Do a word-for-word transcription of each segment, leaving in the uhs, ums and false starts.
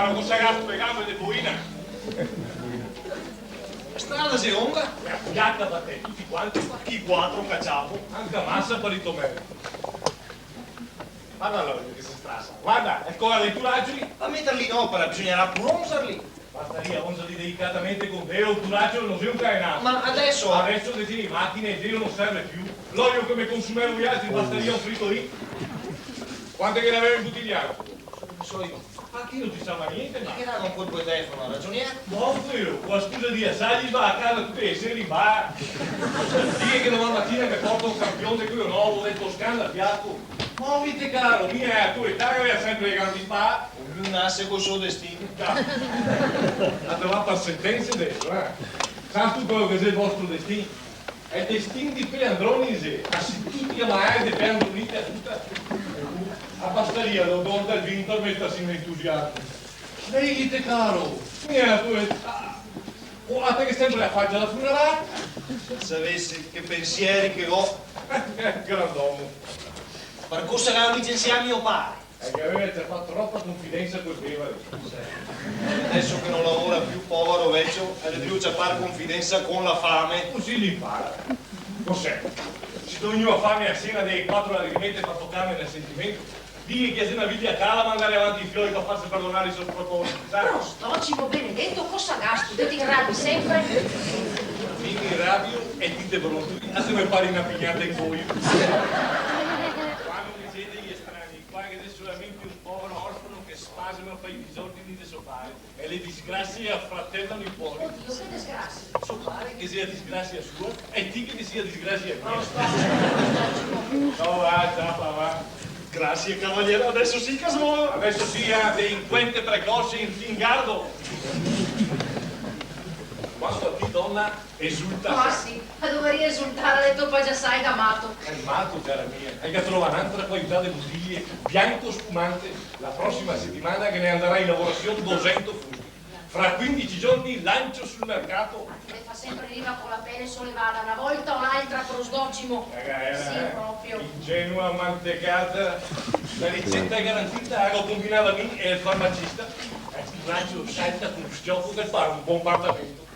Ma cosa gastu le gambe de boina? Strada xe longa. E a fiaca da te, tuti quanti, chi quatro caciamo, anca masa par i to meriti. Varda là che se strasa. Varda, xe ancora dei turacioli. Pa meterli in opera bisognarà pur onzarli. Bastaria onzarli delicatamente con deo, un turaciolo no xe un caenaso. Ma adeso... Adeso che xe le machine, deo no serve più. L'olio che me consumè voialtri bastaria un fritorin. Quante che ne gavevi imbutiglià? No so mi. Ma ti no te sa mai gnente, ma... Che dava un colpo de telefono al ragionier? Boh, vero, co la scusa dei asagi, va a casa tute le sere in bar. Dighe che doman matina me porta un campion de queo novo, del Toscana, fiasco. Movite, caro, mi a la to età gavea sempre le gambe in bar. Ognuno nase col so destin. Già. A te va par sentense deso, eh? Sastu quelo che xe el vostro destin? El destin dei pelandroni, xe, a si tuti a malar de pelandronite a tuta. A bastaria l'odor del vin par meterse in entusiasmo. Svegliate, caro! Mira, tu, ah, oh, a te che sempre la facia da funeral. Se savesi che pensieri che go. Grand'omo. Par cosa che ga licensià mio pare? Xe che el gaveva ciapà tropa confidensa col bevare. Deso che no lavora più, povaro vecio, el ga drio ciapar confidensa con la fame. Cusì l'inpara. Cos'è? Se te ga vegnù la fame a sena, dee quatro lagrimete par tocarme nel sentimento. Dighe che xe na vilia cara mandar avanti i fioi par farse perdonar i so spropositi, sa? Prostocimo benedeto, cosa gastu? Te te inrabi sempre? Mi me inrabio e ti te brontoli, a te me pari na pignata de coio. Quando mi sento i estranei, qua che xe solamente un povero orfano che spasima par i disordini de so pare. E le disgrasie afratena i pori. Odio, che disgrasie! So pare che sia disgrasia sua, e ti che te sia disgrasia mia. No, va, ciapa, va. Grasie, cavaliere, deso sì che so... Deso sì, eh, delinquente precoce, infingardo. Quanto a ti, dona, esulta. Ma sì, ma dovaria esultar de le to pagiasae da mato. El mato, cara mia, el ga trovà n'antra qualità de butilie, bianco spumante. La prosima setimana ghe ne andarà in lavorasion dosento fusti. Fra quindici giorni lancio sul mercato. Me fa sempre rivar co la pele solevada, na volta o l'altra, prostocimo. Eh, eh, sì, eh, proprio. Ingenua mantecata. La riceta xe garantita, la go combinada mi e el farmacista. El turacio salta co un s-ciopo che par un bonbardamento.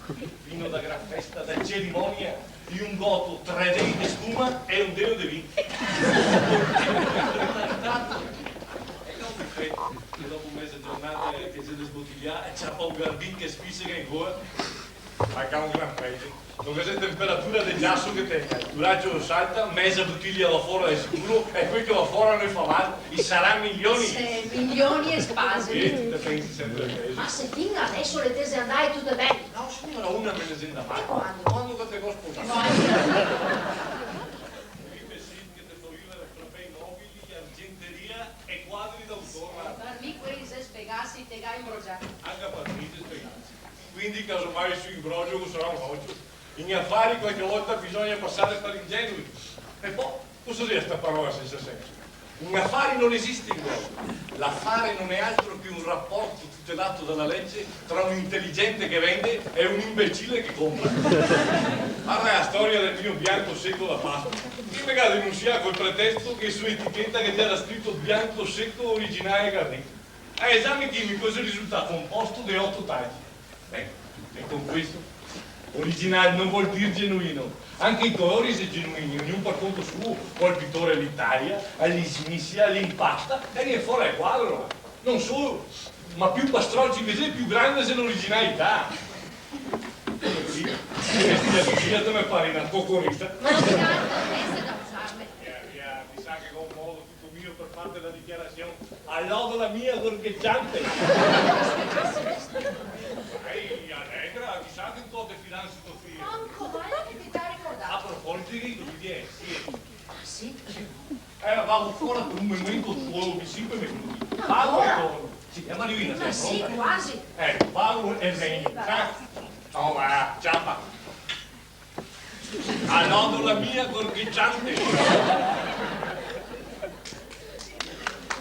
Vino da gran festa, da cerimonia. In un goto tre dei de spuma e un deo de vin. E co un difeto, che dopo meza giornata che xe desbotilià, el ciapa un garbin che spisega in gola. Ma el ga un gran prexo. Co questa temperatura de giaso che te ga, el turacio salta, meza botilia va fora de sicuro, e quel che va fora no fa mal, i sarà milioni. Sì, milioni e spasimi. E ti te pensi sempre a questo. Ma se fin deso le te xe andae tute ben. No, siora, una me ne xe ndà mal. E quando? Quando che te go sposà. No, eh. Dime sì che te fo vivare tra bei mobili, argenteria e quadri d'autor. Par mi quei xe spegasi, te ga inbrogià. Anca par mi xe spegasi. Quindi, casomai, so inbrogio sarà un ocio. In afari qualche volta bisogna pasare par ingenui. E po', cosa xe sta parola sensa senso? In afari no esiste inbrojo. L'afare no xe altro che un raporto tutelato dalla legge tra un inteligente che vende e un imbecille che compra. Varda la storia del vino bianco seco da Pasqua, che me ga denunsià col pretesto che su eticheta ghe gera scrito bianco seco originale Garnica. A esame chimico xe risultà composto de oto tagli. Eco, e con questo, original no vol dir genuino. Anca i colori xe genuini, ognun par conto suo, col pitore a l'Italia, a l'Ismisia, a l'Impasta, e vien fora el quadro. No solo, ma più pastrocci che xe, più grande xe l'originalità. Sì, sì, sì, te me pari na cocorita. Ma no te ga altro da usarme. Via, via, mi sa che go un modo tuto mio par farte la dichiarasion. A lodo la mia gorgheggiante. Ehi, allegra, chisà che co te fidansi to fio. Manco male che te te ga ricordà. A proposito, Enrico, ti vien? Sì. Ah, sì? Eh, vago fora par un momento solo de sinque minuti. Vago e torno. Sì, eh, Mariolina, te son pronta? Ma sì, quasi. Eh, vago e vegno. Sì, va. Ciao, va, ciapa. A lodo la mia gorgheggiante.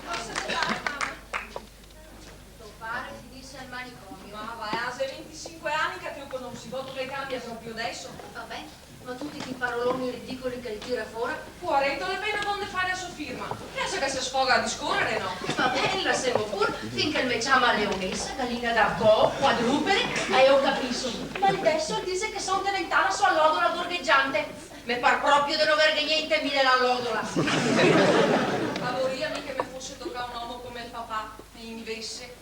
Cosa te pare, mama? To pare finise al manicomio. Ma va, xe ventisinque ani che te lo conosi, vuto che el cambia proprio deso? Va ben. Ma tuti chi paroloni ridicoli che el tira fora? Poareto, l'è pena bon de fare a so firma. Lasa che el se sfoga a discorere, no? Va ben, lasemo pur, fin che el me ciama leonesa, galina da bò, quadrupede, e eo capiso. Ma deso el dixe che son deventà na so alodola borgheggiante. Me par proprio de no verghe gnente mi de l'alodola. Ma voria mi che me fose tocà un omo come el papà, e invese.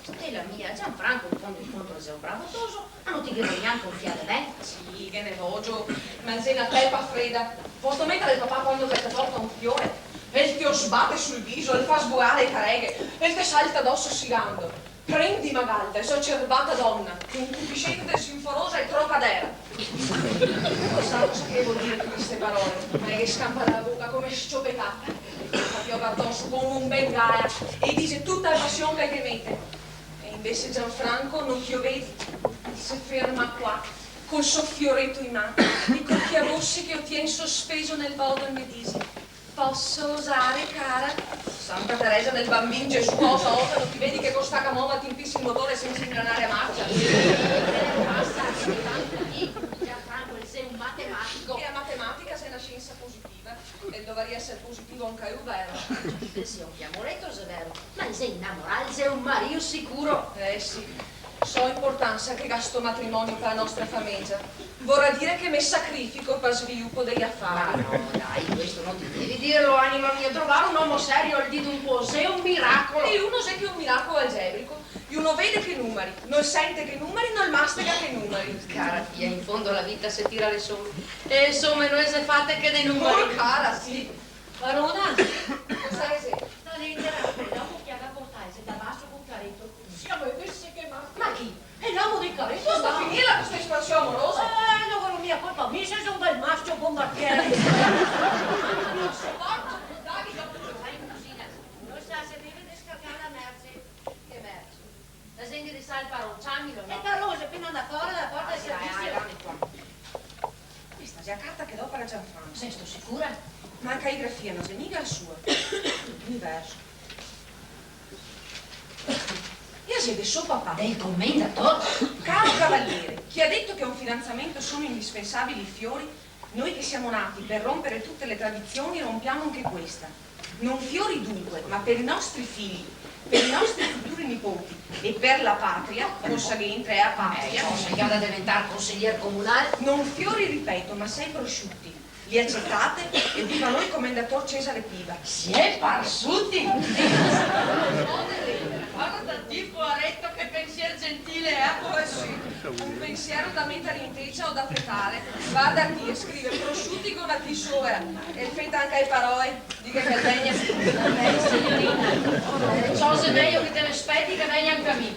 Stela mia, Gianfranco in fondo in fondo el xe un bravo toso, ma no ti ghe vol gnanca un fià de me? Sì, ghe ne vogio, ma el xe na pepa freda. Posto metere el papà quando che el te porta un fiore? El te o sbate sul viso, el fa sbuare e careghe, el te salta doso sigando: "Prendi, Magalda, so cerbata dona, concupiscente, sinforosa e trocadera." Sa cosa che vol dire tute ste parole? Ma el ghe scampa da la boca come s-ciopetà. Papà, vardalo come un bengala, e dixe tuta la pasion che el ghe mete. E invese Gianfranco, no ti o vedi? El se ferma qua, col so fioreto in man, e coi occhi rossi che o tien sospeso nel vodo, el me dixe: "Poso osare, cara?" Santa Teresa del Bambin Gesù, osa, osa, no ti vedi che co sta camova ti impisi el motore sensa ingranare a marcia? Basta, Gianfranco, el xe un matematico. E la matematica xe na siensa positiva. El dovaria eser positivo anca lu, vero? Eh sì, xe un fiamoleto, xe vero, ma el xe inamorà, el xe un marìo sicuro. Eh sì, so l'importansa che ga sto matrimonio par la nostra famegia. Vorà dire che me sacrifico par svilupo dei afari. Ma no, dai, questo no ti devi dirlo, anima mia, trovare un omo serio al dì d'unquì xe un miracolo. E lu no xe che un miracolo algebrico. Lu no vede che numari, no sente che numari, no mastega che numari. Cara tia, in fondo la vita se tira le some. E le some no xe fate che de numari. Oh, cara, sì. Barona! Cosa xe? Na letera, l'omo che la ga portà, xe da baso co careto. Sì, ma invese che ma... Ma chi? Xe l'omo del careto? Basta finirla co sta espansion amorosa. Eh, no, no xe mia colpa mia se xe un bel mascio bombardiere. No soporto più, Davide. Vai in cusina. No sta, se deve descargar la merce. Che merce? La gente de sal paron, ciamilo, no? E paron, xe pena andà fora da la porta del servizio. Dai, dai, dame qua. Questa xe la carta che dopara Gianfranco. Sesto sicura? Ma la caligrafia no xe miga la sua. L'universo. E la xe de so papà. Del comendator? Caro cavaliere, chi ha detto che a un fidanzamento sono indispensabili i fiori? Noi che siamo nati per rompere tutte le tradizioni, rompiamo anche questa. Non fiori dunque, ma per i nostri figli, per i nostri futuri nipoti e per la patria, cosa che entra è la patria. Eh, cosa, el ga da deventar conselier comunal? Non fiori, ripeto, ma sei prosciutti. Li accettate? Evviva noi, commendator Cesare Piva. Siè parsuti! Varda ti, poareto, che pensier gentile, eh? Oh, eh sì, un pensiero da metare in tecia o da fetare. Varda ti, el scrive prosciuti co na T sola, e el feta anca le paroe, dighe che el vegna. Ciò, xe mejo che te me speti, che vegna anca mi.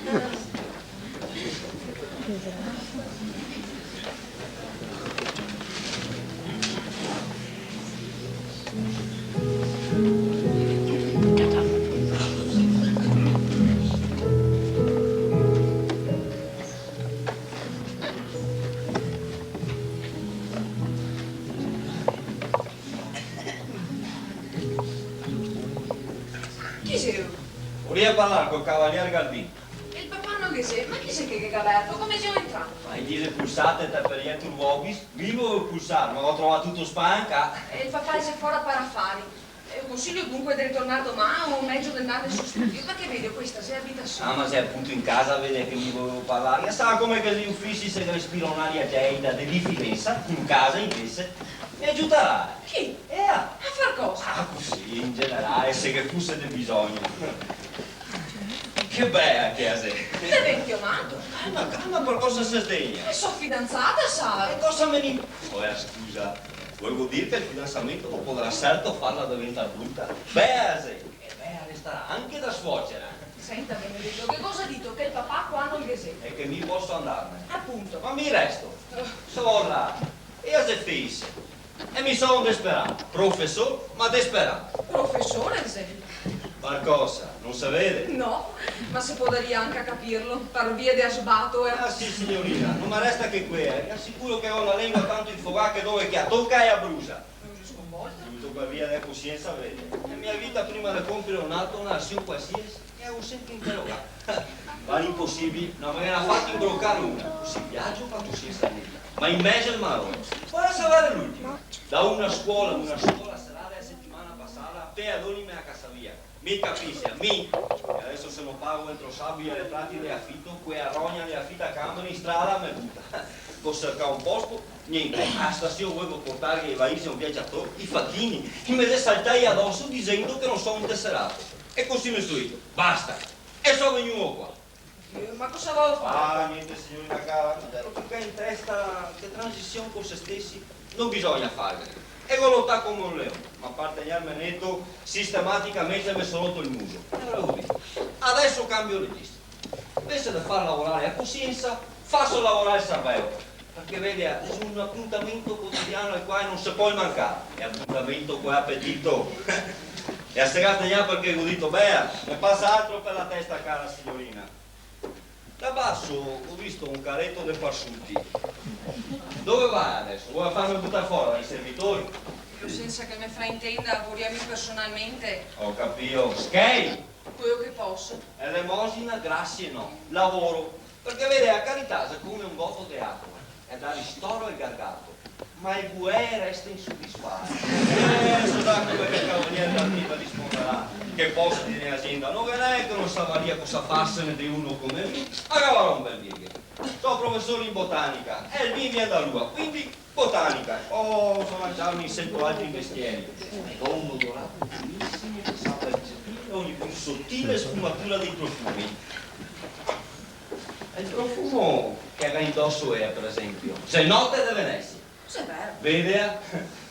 Chi xelo? Voria parlar col cavalier Garbin. E el papà no ghe xe? Ma chi xe che ghe ga verto? Come xelo entrà? Ma i dixe pulsate te per ietur vobis, mi volevo pulsar, ma go trovà tuto spalancà. E el papà el xe fora par afari. E el consiglio dunque de ritornar doman o mejo de andar nel so studio, parché vedo questa xe abitasion. Ah, ma xe apunto in casa, vede, che mi volevo parlar. Sa come che i ufisi se ga ispirà un'aria gelida de difidensa, in casa invese. Me giutarà? Chi? Ea. A far cosa? Ah, cusì, in generale, se ghe fuse de bisogno. Che bea che la xe! Te vien piomà? Calma, calma, par cosa se sdegna? E so fidanzada, sa! E cosa me ne im-, oh, eh, scusa, volevo dir che el fidansamento no podarà serto farla deventar bruta. Bea la xe, e bea la restarà anca da suocera. Senta, benedeto, che cosa ga dito? Che el papà qua no ghe xe. E che mi poso andarmene. Apunto. Ma mi resto. Oh. Sola. E la xe felice. E mi son desperà, profesor, ma desperà. Profesor, sì. Par cosa? No se vede? No, ma se podaria anca capirlo, par via de la sbatola. Ah, sì, signorina, no me resta che quea, eh. Asicuro che go na lengua tanto infogà che dove che la toca la brusa. Brusa sconvolta? Tuto par via de la cosiensa, vede. La mia vita prima de compire un ato, na asion qualsiasi, la go sempre interogà. Ma l'imposibile, no me ghe n'à fato inbrocare una. Cusì viajo, fato sensa nulla. Ma in mezo al marò. Pol saver l'ultima. Da una scola, una scola serada la setimana pasada, pe a doni me la casa via. Mi capisi, mi. E deso se no pago entro sabie e retrati de afito, quea rogna de afitacamere in strada me buta. Go sercà un posto, gnente, a stasion volevo portarghe ai vaisi un viagiator, i fachini, i me xe saltai adoso disendo che no so un teserato. E cusì me so dito, basta! E so vegnuo qua. Eh, ma cosa volevo fare? Ah, gnente, signorina cara, me gero picà in testa che transision co se stesi no bisogna farghene. E go lotà come un leon, ma par tegnerme neto, sistematicamente me so roto el muso. E alora go dito, adeso cambio registro. Invese de far lavorare la cosiensa, faso lavorare el sarveo. Parché, vede, xe un apuntamento cotidiano al quale no se pol mancar. E apuntamento co l'apetito. E a se ga stegnà parché go dito, beh, me pasa altro par la testa, cara signorina. Da baso go visto un careto de parsuti. Dove va deso? Vol farme butar fora dai servitori? Io, sensa che el me fraintenda, voria vegner personalmente. Go capìo. Schei! Queo che poso. Elemosina, grasie no. Lavoro. Parché, vede, la carità xe come un goto de acua. E da ristoro al gargato. Ma el vuè resta insodisfato. Eh, so za come che el cavalier Martin me rispondarà, che posti ne azienda no ghe n'è, che no savaria cosa farsene de uno come mi. Ma gavarò un bel viejo. So profesor in botanica, e el vin vien da lua, quindi botanica. Oh, so lanciarme in sento altri mestieri. E go un odorato buonisimo che sa percepire ogni più sotile sfumatura dei profumi. E el profumo che la ga indoso ea, par esempio? Xe note de Venesia. Xe vero. Vede?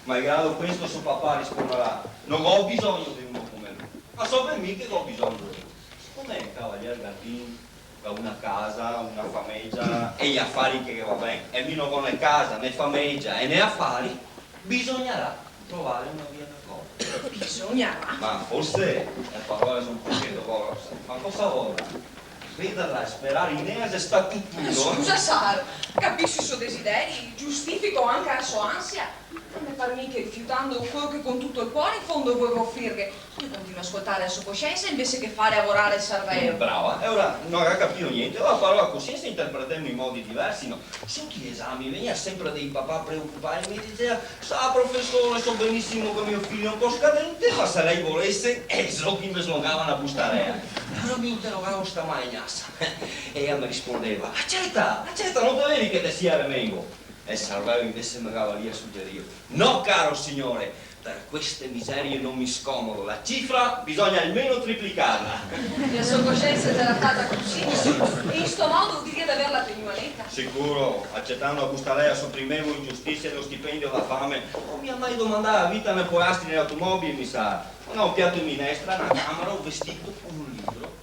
Malgrado questo so papà rispondarà: no go bisogno de uno come lu. Ma so ben mi che go bisogno de lu. Sicome el cavalier Garbin ga una casa, una famegia e i afari che ghe va ben, e mi no go né casa, né famegia e né afari, bisognarà trovare una via d'acordo. Bisognarà? Ma forse le parole xe un pocheto grose, ma cosa vorla? Crederla e sperare in ea xe sta tutuno. Eh, scusa, sar, capisi i so desideri, giustifico anca la so ansia. No me par mica rifiutando queo che con tuto el cuor in fondo el voleva ofrirghe. Io continuo a scoltare la so cosciensa invese che far lavorare el sarveo. Brava, e ora no ga capìo gnente. Ora però la cosciensa interpretemo in modi diversi, no? Su ti esami vegnea sempre dei papà preocupati, me disea: "Sa, profesor, so benisimo che mio figlio xe un po' scadente, ma se lei volesse", e so che i me slongava na bustarea. Alora mi interogavo sta magnasa e ea me rispondeva: "Aceta, aceta, no te vedi che te si a remengo?" E el sarveo invese me gavaria sugerìo: "No, caro signore, per queste miserie non mi scomodo, la cifra bisogna almeno triplicarla." E la so cosciensa gera fata cusì, e in sto modo el diria de averla tegnua neta. Sicuro, acetando la bustarea soprimevo l'ingiustisia de lo stipendio da fame. No mi ga mai domandà la vita né poiastri né automobili, mi sa. No, un piato de minestra, na camera, un vestito, un libro.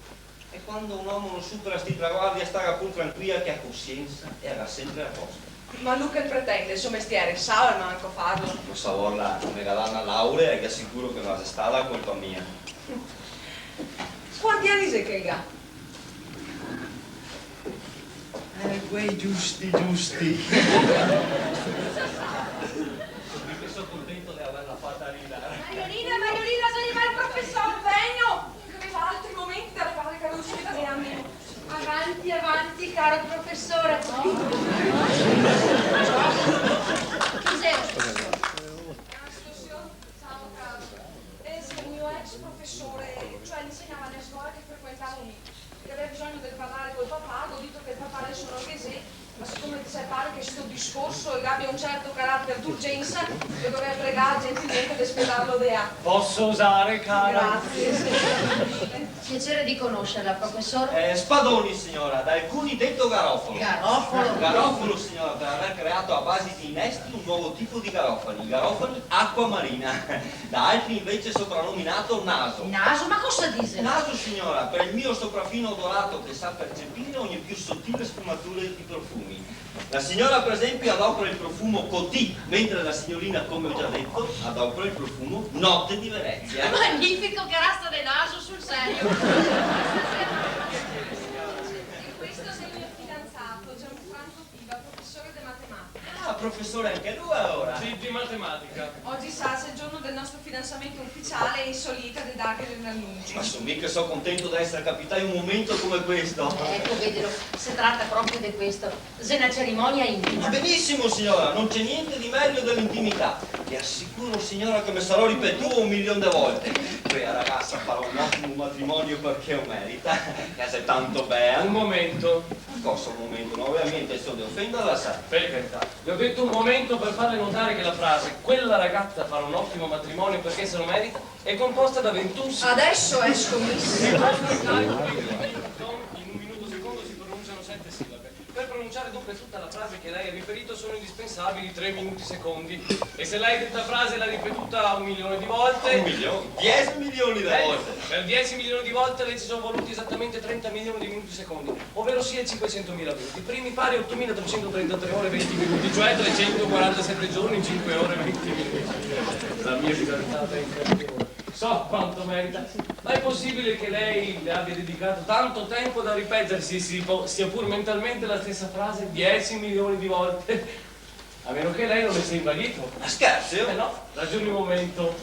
E quando un omo no supera sti traguardi, la staga pur tranquila che la cosiensa la ga sempre a posto. Ma lu che pretende, el so mestiere, sa almanco farlo? Cosa vorla, me ga dà na laurea e ghe asicuro che no la xe stada colpa mia. Quanti ani xe che el ga? Eh, quei giusti, giusti. Mi so contento de averla fata ridare. Mariolina, Mariolina, xe rivà el profesor, vegno! Che gaveva altri momenti da ripare, caro, scusa, de animo. Avanti, avanti, caro profesor. Chi xe, profesor? Ah, sto sior, ciao, caro. Eh, xe el mio ex profesor, cioè el insegnava nea scola che frequentavo mi. Che gaveva bisogno de parlare col papà, go dito che el papà deso no ghe xe, ma sicome el se pare che sto discorso el gabia un certo carater d'urgensa, go dovea pregar gentilmente de spetarlo de là. Posso osare, cara? Grazie, sì. Piacere di conoscerla, professor. Eh, Spadoni, signora, da alcuni detto Garofalo. Garofalo? Garofalo, signora, per aver creato a base di innesti un nuovo tipo di garofani, i garofani acqua marina. Da altri invece soprannominato Naso. Naso? Ma cosa dixe? Naso, signora, per il mio sopraffino odorato che sa percepire ogni più sottile sfumatura di profumi. La signora, per esempio, adopera il profumo Coty, mentre la signorina, come ho già detto, adopera il profumo Notte di Venezia. Magnifico, che rasta de naso, sul serio. E questo xe el mio fidanzato, Gianfranco Piva, profesor de matematica. Ah, profesor anca lu, alora? Sì, de matematica. Ogi, sa, xe el giorno del nostro fidansamento ufficiale e i so lieta de darghe l'anuncio. Ma so mi che so contento de esare capità in un momento come questo. Eco, vedelo, se trata proprio de questo. Xe na cerimonia intima. Ma benisimo, siora, no xe gnente de mejo de l'intimità. Le asicuro, siora, che me sarò ripetuo un milion de volte: quea ragasa farà un otimo matrimonio parché o merita. E xe tanto bea. Un momento. Ma cosa un momento? No gavea mia intension de ofenderla, sa. Per carità. Le ho detto un momento per farle notare che la frase "quella ragazza farà un ottimo matrimonio perché se lo merita" è composta da ventuno... Adeso xe scomiso. In un minuto secondo si pronunciano sette sillabe. Per pronunciare dunque tutta la frase che lei ha riferito sono indispensabili tre minuti secondi. E se lei detta frase l'ha ripetuta un milione di volte... Un milione? Dieci milioni di volte! Eh, per dieci milioni di volte lei ci sono voluti esattamente trenta milioni di minuti secondi, ovvero sia cinquecentomila minuti primi, pari a ottomilatrecentotrentatré ore e venti minuti, cioè trecentoquarantasette giorni, cinque ore e venti minuti. La mia fidanzata è in cantiere. So quanto merita. Ma è possibile che lei le abbia dedicato tanto tempo da ripetersi, si po-, sia pur mentalmente, la stessa frase dieci milioni di volte? A meno che lei non ne sia invaghito. Ma scherzi? Eh no, ragioni un momento.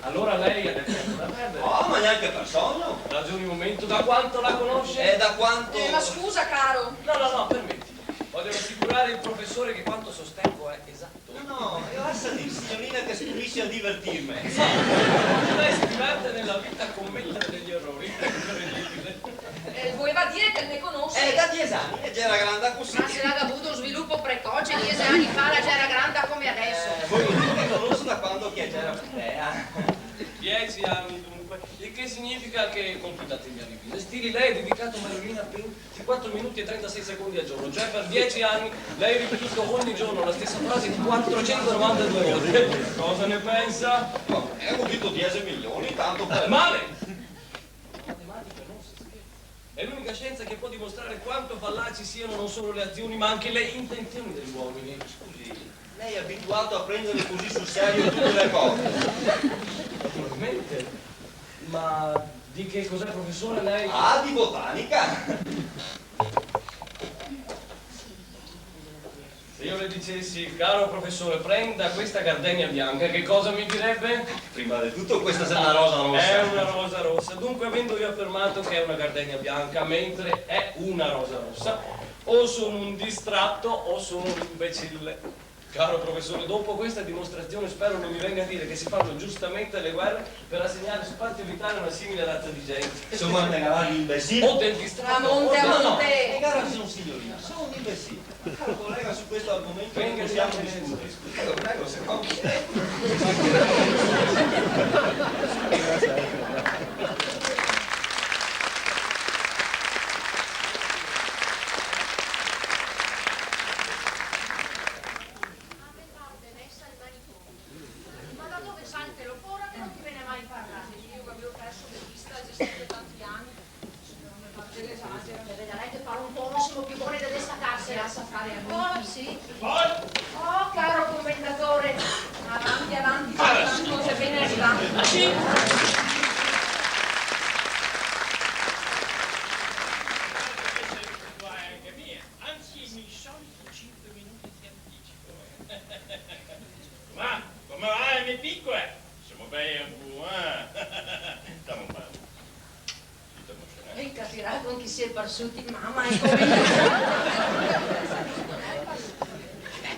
Allora lei ha del tempo da perdere. No, ma gnanca per sogno. Ragioni un momento. Da quanto la conosce? Eh, da quanto... Eh, ma scusa, caro. No, no, no, permetti. Voglio rassicurare il professore che quanto sostengo è esatto. No, no, e lascia dir, signorina, che scomincio a divertirme. Lei si diverte nella vita a commettere degli errori, è incredibile. Eh, voleva dire che me conose. Eh, da diese ani, e gera granda cusì. Ma se la ga vuo un svilupo precoce, diese ani fa la gera granda come adeso. Eh, voio dir, me conose da quando che gera bea. Dieci anni, dunque. Il che significa che, con tutta temeritudine, Stili, lei ha dedicato a Mariolina ventiquattro minuti e trentasei secondi al giorno, cioè per dieci anni lei ha ripetuto ogni giorno la stessa frase quattrocentonovantadue volte. Cosa ne pensa? Ma, eh, go dito diese milioni, tanto per... Male! La matematica non si scherza. È l'unica scienza che può dimostrare quanto fallaci siano non solo le azioni, ma anche le intenzioni degli uomini. Scusi, lei è abituato a prendere così sul serio tutte le cose? Naturalmente. Ma di che cos'è, professore, lei? Ah, di botanica! Se io le dicessi: "Caro professore, prenda questa gardenia bianca", che cosa mi direbbe? Prima di tutto, questa è una rosa rossa. È una rosa rossa. Dunque, avendo io affermato che è una gardenia bianca, mentre è una rosa rossa, o sono un distratto o sono un imbecille. Caro professore, dopo questa dimostrazione spero non mi venga a dire che si fanno giustamente le guerre per assegnare spazio vitale a una simile razza di gente. Insomma, ne avrà l'imbecille. O del distratto. A monte, a monte. No, no, no, e cara signor signorina, sono un imbecille. Caro collega, su questo argomento non possiamo discutere. Prego, prego, se fa un... Ma da dove saltelo fora che non ti vene mai parlare? Io che avevo perso de vista, xe stà tanti ani. Signor, me par che l'esagera. Vedrai che fra un po' no semo più boni da destacarse. Lasa fare a mi. Oh, sì. Oh, caro comendatore, avanti, avanti, tanto xe ben rivà. Anzi, i soliti cinque minuti di anticipo, eh. Ma come va, le mie picole? Semo bei ancora, eh? Stemo ben. Tuto emosionà. E capirà con chi si è parsuti, mama, e come...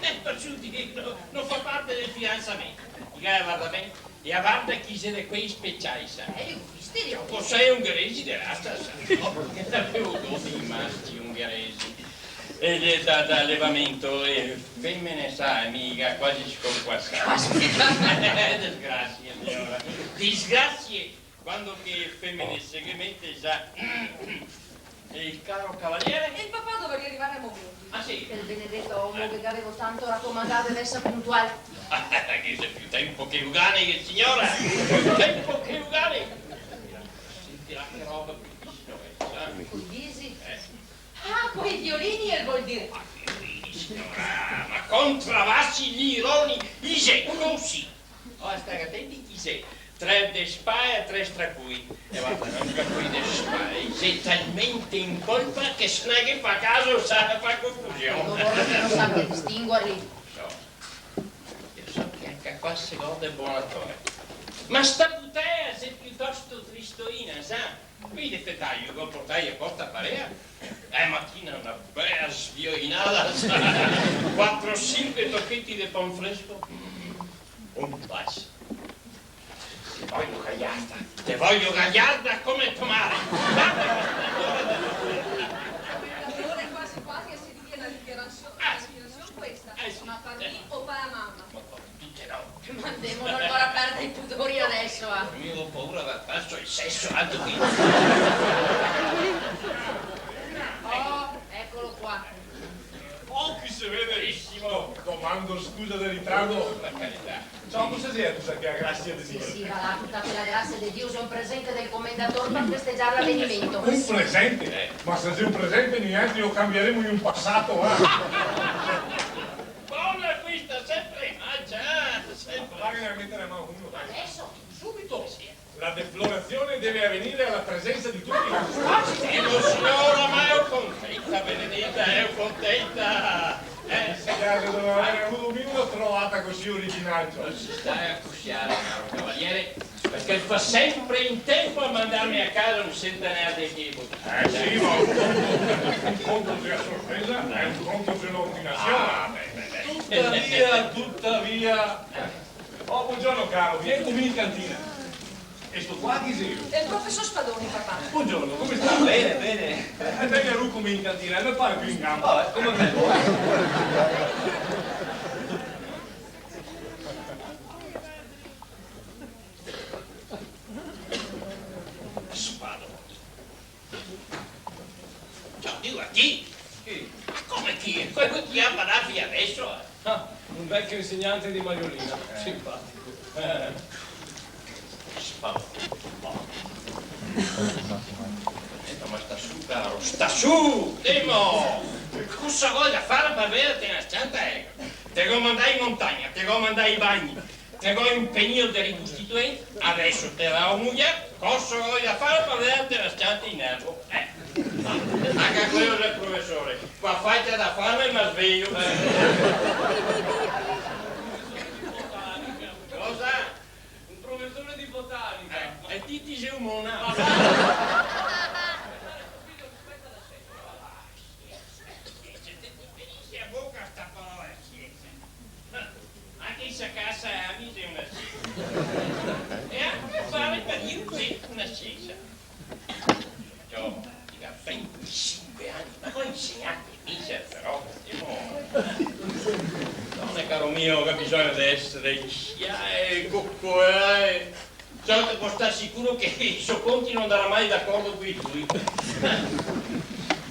Eh, parsuti, no, no fa parte del fidansamento. Mica, varda ben, e varda che i xe de quei speciai, sa. Eh, i go visti, i go visti. Posei ungheresi de rasa, sa. No, parché gavevo do dei masci ungheresi. E de, da, da alevamento, e femene, sa, mi ga quasi sconquasà. Caspita. Disgrasie, siora. Disgrasie, quando che femene se ghe mete, sa. E el caro cavaliere? E el papà dovaria rivare a momenti. Ah, sì? Quel benedeto omo che gavevo tanto racomandà de esare puntual. Che xe più tenpo che ugane, che siora! Più tenpo che ugane! Sentirà che roba brutisima questa, eh? Coi visi? Eh. Ah, coi violini el vol dir. Ma violini, siora, ma contrabasi, lironi, i xe cusì. Oh, stè atenti, i xe tre de spà e tre stracui. E varda, anca quei de spà, i xe talmente in colpa che se no i ghe fa caso, sa, fa confusion. No vorè che no sapia distinguerli. So. Io so che anca qua se gode bon atore. Ma sta putea xe piutosto tristoina, sa? Vedi, te dago, go portà aposta par ela. Eh, matina na bea svioinada, sa? Quatro, sinque tocheti de pan fresco. Un bacio. Te vojo gaiarda, te vojo gaiarda come to mare. Varda che splendore de... Comendatore, quasi quasi che se diga na dichiarasion, na dichiarasion questa. Eh, sì. Ma par mi o par la mama? Ma par tute e do. Ma ndemo alora a perdar i pudori deso, ah. Mi go paura de aver perso el seso, altro che... Oh, ecolo qua. Oh, chi se vede! Benissimo. Domando scusa del ritardo. Per carità. Ciò, cosa xe questa che la grasia de Dio? Sì, sì, va là, tuta quela grasia de Dio, xe un presente del comendator par festegiar l'avenimento. Un presente? Eh. Ma se xe un presente, nialtri lo canbiaremo in un pasato, va. Bona questa, sempre in mancia, eh, sempre. Magari a meter man uno, dai. Deso, subito. Sì. La deflorazione deve avvenire alla presenza di tutti. Eh, no, siora, ma eo contenta, benedeta, eo contenta. Eh, se doveva aver avuto un minuto trovata così originale. No se sta a cusiar, caro cavaliere, parché el fa sempre in tempo a mandarme a casa un centenar de chei botei. Eh, sì, ma un conto, un conto xe la sorpresa, e un conto xe l'ordinasion. Ah, beh, beh, beh. Tutavia, tutavia, Oh, bongiorno caro, vien co mi in cantina. E sto qua chi xe? Xe el profesor Spadoni, papà. Bongiorno, come sta? Ben, ben. Eh, vegna lu co mi in cantina, el me pare pì in ganba. Vabè, come te vol. Spadoni. Ciò, digo, a chi? Chi? Ma come chi? Quel che ga parlà fin deso, eh? Ah, un vecio insegnante de mariolina, eh, sinpatico. Eh. Spavento. Eh, ma sta su, caro, sta su, demo! Cosa go da far par vederte na s-cianta, eco? Te go mandà in montagna, te go mandà ai bagni, te go inpegnìo de ricostituente, deso te la go muià, cosa go da far par vederte na s-cianta in nervo? Eh. Anca quelo del profesor. Qua facia da fame, ma sveio. Eh. Cosa? Un profesor de botanica. Eh, e ti te si un monaco. Sciensa, te, te, te, te, a boca sta parola sciensa. Anca in sta casa a mi xe na sciensa. E anca fare par mi xe na sciensa. Ciò, el ga ventisinque ani, ma go insegnà in misa, però, demo. Dona, caro mio, che bisogna de esare in scià, eh, co-, co-, eh. Ciò, te pol star sicuro che i so conti no andarà mai d'acordo coi tui.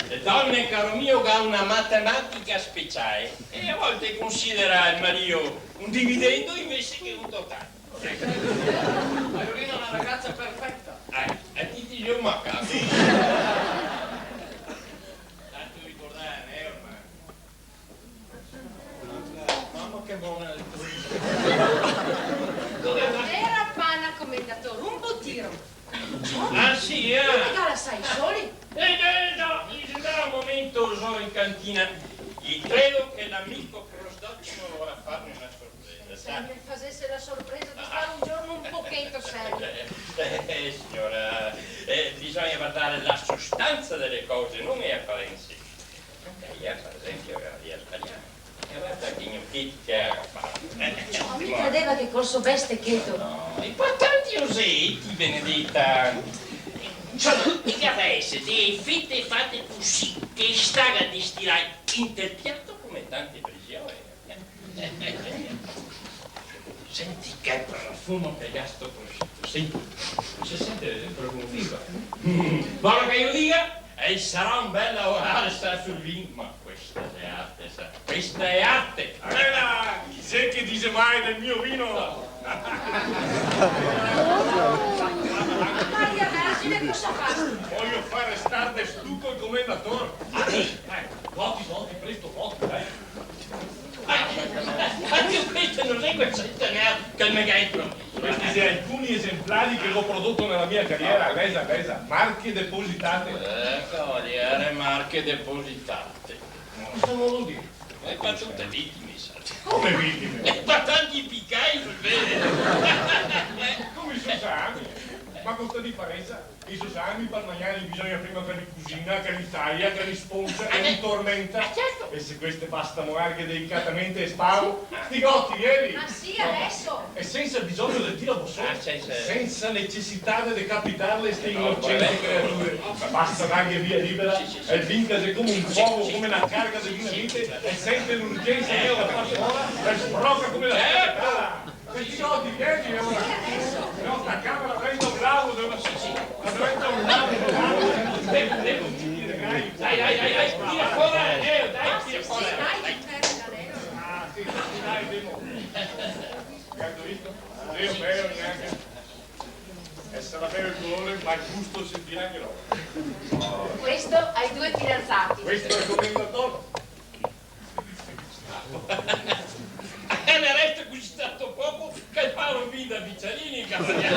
Le done, caro mio, ga na matematica speciale e a volte considera el marìo un dividendo invese che un totale. Mariolina xe na ragasa perfeta. Eh, e ti te si un macaco. Tanto ricordar, eh, ormai. Mama che bona el... Dove va? Vera pana, comendator, un botiro. Ah, sì, eh? Come che la sa i soli? Eh, eh, no, mi xe un momento, so in cantina. I credo che l'amico Prosdocimo vorà farme una sorpresa, sa? Se el me fasese la sorpresa de star un giorno un pocheto serio. Eh, eh, siora, eh, bisogna vardar la sostansa dele cose, no le aparense. Anca ea, par esenpio, la gaveva sbalià. E varda che gnocheti che la ga fato. Eh, ciò, mi credeva che col so bel stecheto. No, no, inportante no xe, ti, benedeta. Insoma, i ga da esar dee fete fate cusì, che i staga distirà inte el piato come tante brisiole. Senti che profumo che ga sto prosciuto, senti. Se sente proprio vivo. Vol che lo diga? E sarà un bel lavorar, sa, sul vin, ma questa xe arte, sa. Questa xe arte. Varda, chi xe che dixe mai del mio vin? No. Maria Vergine, cosa fasi? Vojo far restar de stuco el comendator. Ah, sì? Eh, voti, voti, presto, voti, dai. Ma, ma, ma questo no xe quel centenar che el me ga promeso? Questi xe alcuni esemplari che go prodoto nela mia cariera, vesa, vesa, marche depositate. Eh, cavaliere, marche depositate. Cosa vol dir? E par tute vitime, sa. Come vitime? E par tanti picai, se vede. Come i so salami? Ma co sta difarensa? I so salami par magnarli bisogna prima che li cusina, che li taia, che li sponsa, che li tormenta. Eh, certo. E se queste basta moarghe delicatamente e sparo, sti goti, vedi? Ma sì, adeso. E sensa bisogno de tirarle su, ah, sensa, sensa necesità de decapitarle ste inocenti creature. Basta darghe via libera e el vin che xe come un fogo, come na carga de dinamite, e sente l'urgensa de far fora e sbroca come na... Certo. E ti godi, vedi, ora. No, sta camera diventa un lago, dove... Sì, sì. Ma diventa un lago, un lago. Devo, devo. Dai, dai, dai, dai, tira fora, Leo, dai, tira fora. Ah, sì, sì, dai, devo. Gh'ato visto? Leo, Leo, gnanca. E sarà bel el color, ma el gusto sentirà anca lori. Questo ai due fidanzati. Questo xe el comendator. E el resto xe cusì tanto poco che el fa un vin da biciarini, cavaliere.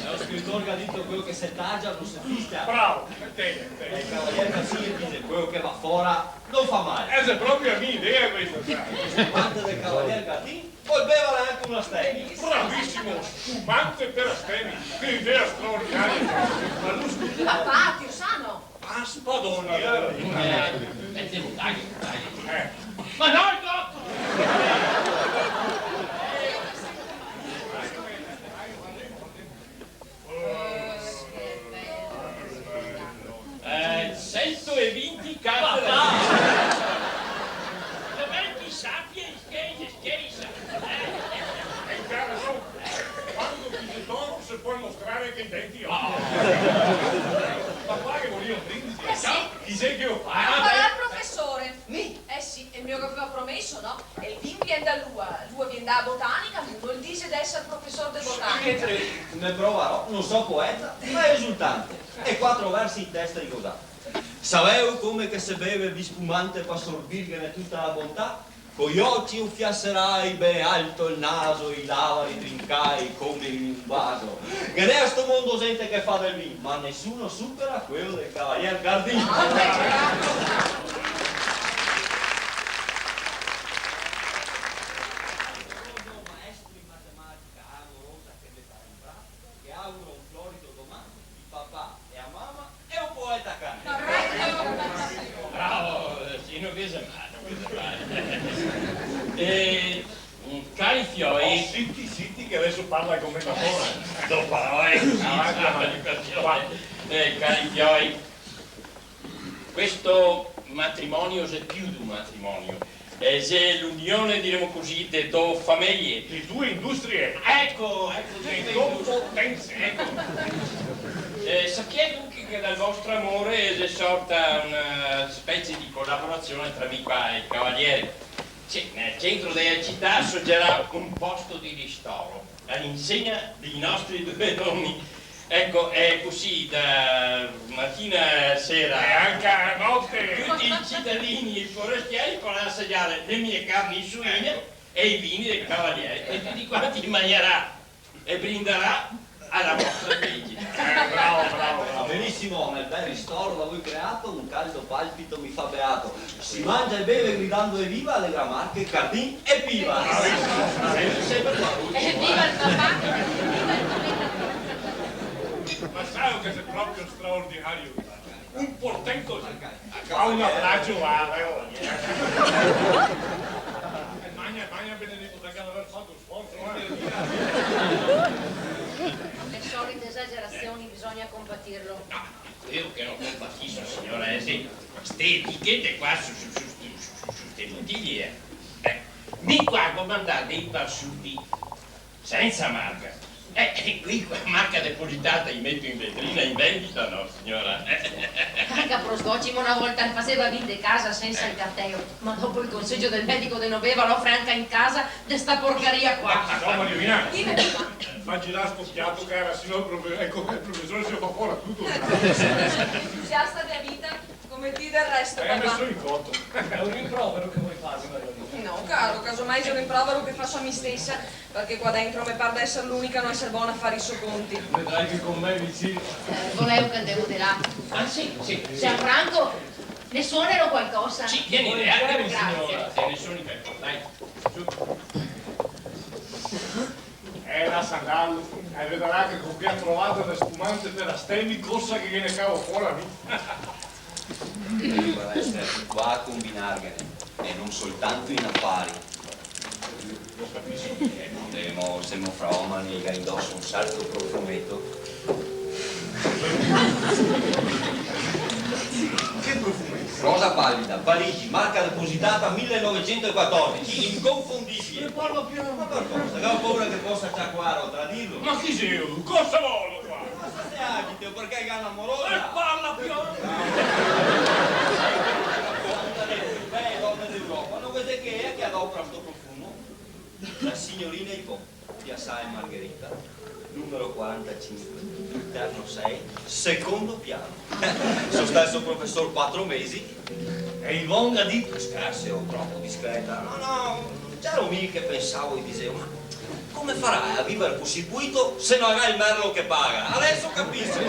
Lo scritor ga dito: queo che se tagia no se fischia. Bravo, te, te. E el cavalier Gardin dixe: queo che va fora no fa mal. Eh, xe proprio la mia idea questa, sa. Spumante del cavalier Gardin, pol bevarla anca un astemi. Bravissimo, spumante per astemi. Che idea straordinaria. Ma lu scu- Papà, ti lo sa, no? Ah, spadoni, eh. Eh, dai, dai. Eh. Ma no, el doto! Eh, sento e vinti carte da... Papà! Come ti sapi? Scherza, scherza. Eh, cara, so, quando ti xe toro se pol mostrare che i denti ho. Ma qua che volevo un brindisi, eh, sì. Chi xe che lo fa? Ah, beh. Papà, el profesor. Mi? Eh sì, el me gaveva promeso, no? E el vin vien da lu, lu vien da botanica, lu el dixe de eser profesor de botanica. Mentre ne provarò, no so poeta, ma esultante. E quatro versi in testa i go za. Saveu come che se beve el vin spumante par sorbirghene tuta la bontà? Coi oci un fià serai, ben alto el naso, i lavari trincai come in un vaso. Ghe n'è a sto mondo zente che fa del vin, ma nesuno supera queo del cavalier Gardin. Maestro in matematica, amorosa che me fa un bravo, che auguro un florido doman, el papà e a mama e un poeta can. Bravo, eh, sì, no ghe xe mal, no ghe xe mal. Eh, mm, cari fioi. Oh, ziti, ziti, che deso parla el comendator. Do parole, cusì, avanti, avanti. Eh, cari fioi, questo matrimonio xe più d'un matrimonio. Eh, xe l'unione, diremo cusì, de do fameje. De due industrie. Eco, eco, de do potenze, eco. Eh, sapiè dunque che dal vostro amore xe sorta una specie di collaborazione tra mi qua e el cavaliere. Sì, nel centro dela cità sorgerà un posto di ristoro, all'insegna dei nostri due nomi. Eco, xe cusì da matina a sera. E anca a note! Tuti i citadini e i forestieri podarà assagiare le mie carni suine, eco, e i vini del cavaliere, e tuti quanti magnarà e brindarà a la vostra felicità. Eh, bravo, bravo, bravo. Benissimo, nel bel ristoro da voi creato, un caldo palpito mi fa beato. Si mangia e beve gridando evviva alle gran marche Gardin e Piva. Sempre qua. Evviva el papà! Ma sa che xe proprio straordinario? Un portento, fa un abracio a... Magna, magna, benedeto, parché aver fato sforzo, eh. Le solite esagerazioni, bisogna compatirlo. No, queo che no compatiso, siora, eh, sì. Ste etichete qua su, su, su ste botiglie, eh. Eh, mi qua go mandà dei parsuti sensa marca. Eh, eh, quei co la marca depositata i meto in vetrina, in vendita, no, siora? Anca prosgocimo na volta el faseva vin de casa sensa el carteo, ma dopo el consegio del medico de no bever, l'ò franca in casa de sta porcaria qua. Ma no, Mariolina. Dime, papà. Fa girare sto piato, cara, se no el profe-, eco, el profesor se fa fora tuto. Entusiasta dea vita, come ti del resto, papà. Eh, me so in coto. Xe un rimprovero che te vol far, Mariolina? No, caro, casomai xe un rimprovero che faso a mi stesa, parché qua dentro me par de eser l'unica a no eser bona a far i so conti. Vedrai che con me vicino. Eh, voleu che andemo de là? Ah, sì, sì, sì. Gianfranco! Ne suonero qualcosa? Sì, vieni, grazie. Signora, se ne suoni qualcosa, dai, su. Eh, lasa ndar, eh, vedarà che co che ga trovà el spumante par astemi, cosa che ghe ne cavo fora, mi. Varda, Esther, qua a combinarghene, e no soltanto in afari. Lo capiso. Eh, semo, semo fra omani, ga indoso un serto profumeto. Che profumeto? Rosa palida, Parigi, marca depositata millenovecentoquattordici, inconfondibile. E parla pian. Ma par cosa? Gavevo paura che posa ciacuar o tradirlo. Ma chi xe? Cosa vol qua? Cosa se agita? Parché el ga na morosa? E parla pian. Una dele più bele done d'Europa, no ghe xe che ea che adopra sto profumo? La signorina Yvonne, piasae Margherita, numero quarantacinque, interno sei, secondo piano. So stà el so profesor quatro mesi e Yvonne ga dito, scherzi, o tropo discreta. No, no, gero mi che pensavo e disevo, ma come farà a viver cusì pulito se no ga el merlo che paga? Deso capiso.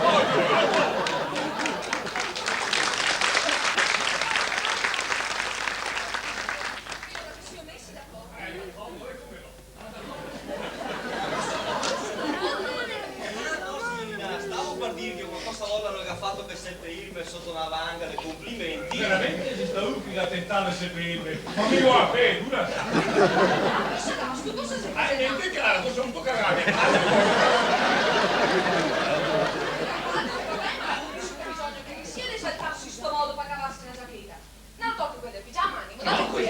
Stavo par dirghe, ma cosa, alora, no ga fato che sepeirme soto na vanga de complimenti? Veramente xe stà lu che ga tentà de sepeirme? Ma mi va ben, dura. Scusa, scusa, cosa xe? Ah, gnente, cara, cosa, no tocarme. Bisogna che sia de esaltarse in sto modo par cavarse la giacheta. No, tolto quel del pigiama, animo, dame quel.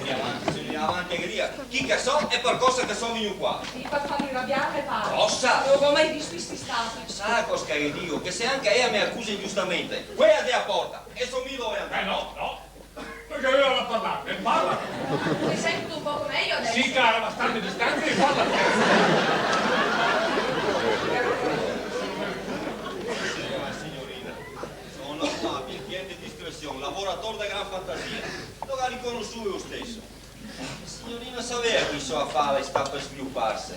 Avanti, signora, avanti, che diga. Chi che so e par cosa che so vegnù qua? Sì, par farme rabiar me pare. Cosa? No lo go mai visto in sti stati. Sa cosa che digo? Che se anca ea me acusa ingiustamente, quea xe a porta, e so mi dove andar. Eh, no, no. Parché gaveva da parlar, e parla. Te senti un poco meglio adesso? Sì, cara, ma stande distante e parla. Signora, signorina. Son un abile, pien de discresion, lavorador de gran fantasia. Lo ga riconosùo lo steso. La signorina savea che i so afari sta par sviluparse.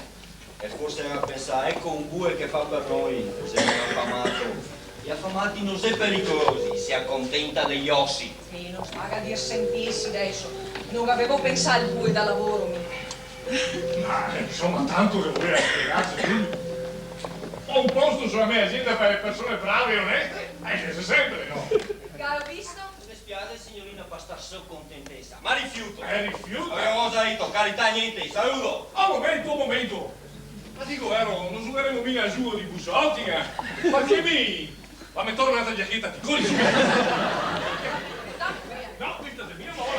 E forse la ga pensà, eco un bue che fa par noi, se no afamato. I afamati no xe pericolosi, i se acontenta dei osi. Sì, no sta a dir sentirsi deso. No gavevo pensà al bue da lavoro, mi. Ma, eh, insoma, tanto che voleva spiegarse, quindi. Ho un posto sulla mia agenda per le persone brave e oneste, eh, ci sei sempre, no? Galo visto? Me spiaxe, signorina, par sta so contentesa, ma rifiuto. Eh, rifiuto? Gavevo za dito, carità, gnente, saludo. Ah, un momento, un momento. Ma digo, vero, no xogaremo miga a xugo de busotica? Parché mi... Ma me torna n'altra giacheta, ti cori subito. No, questa xe mia, ma ora...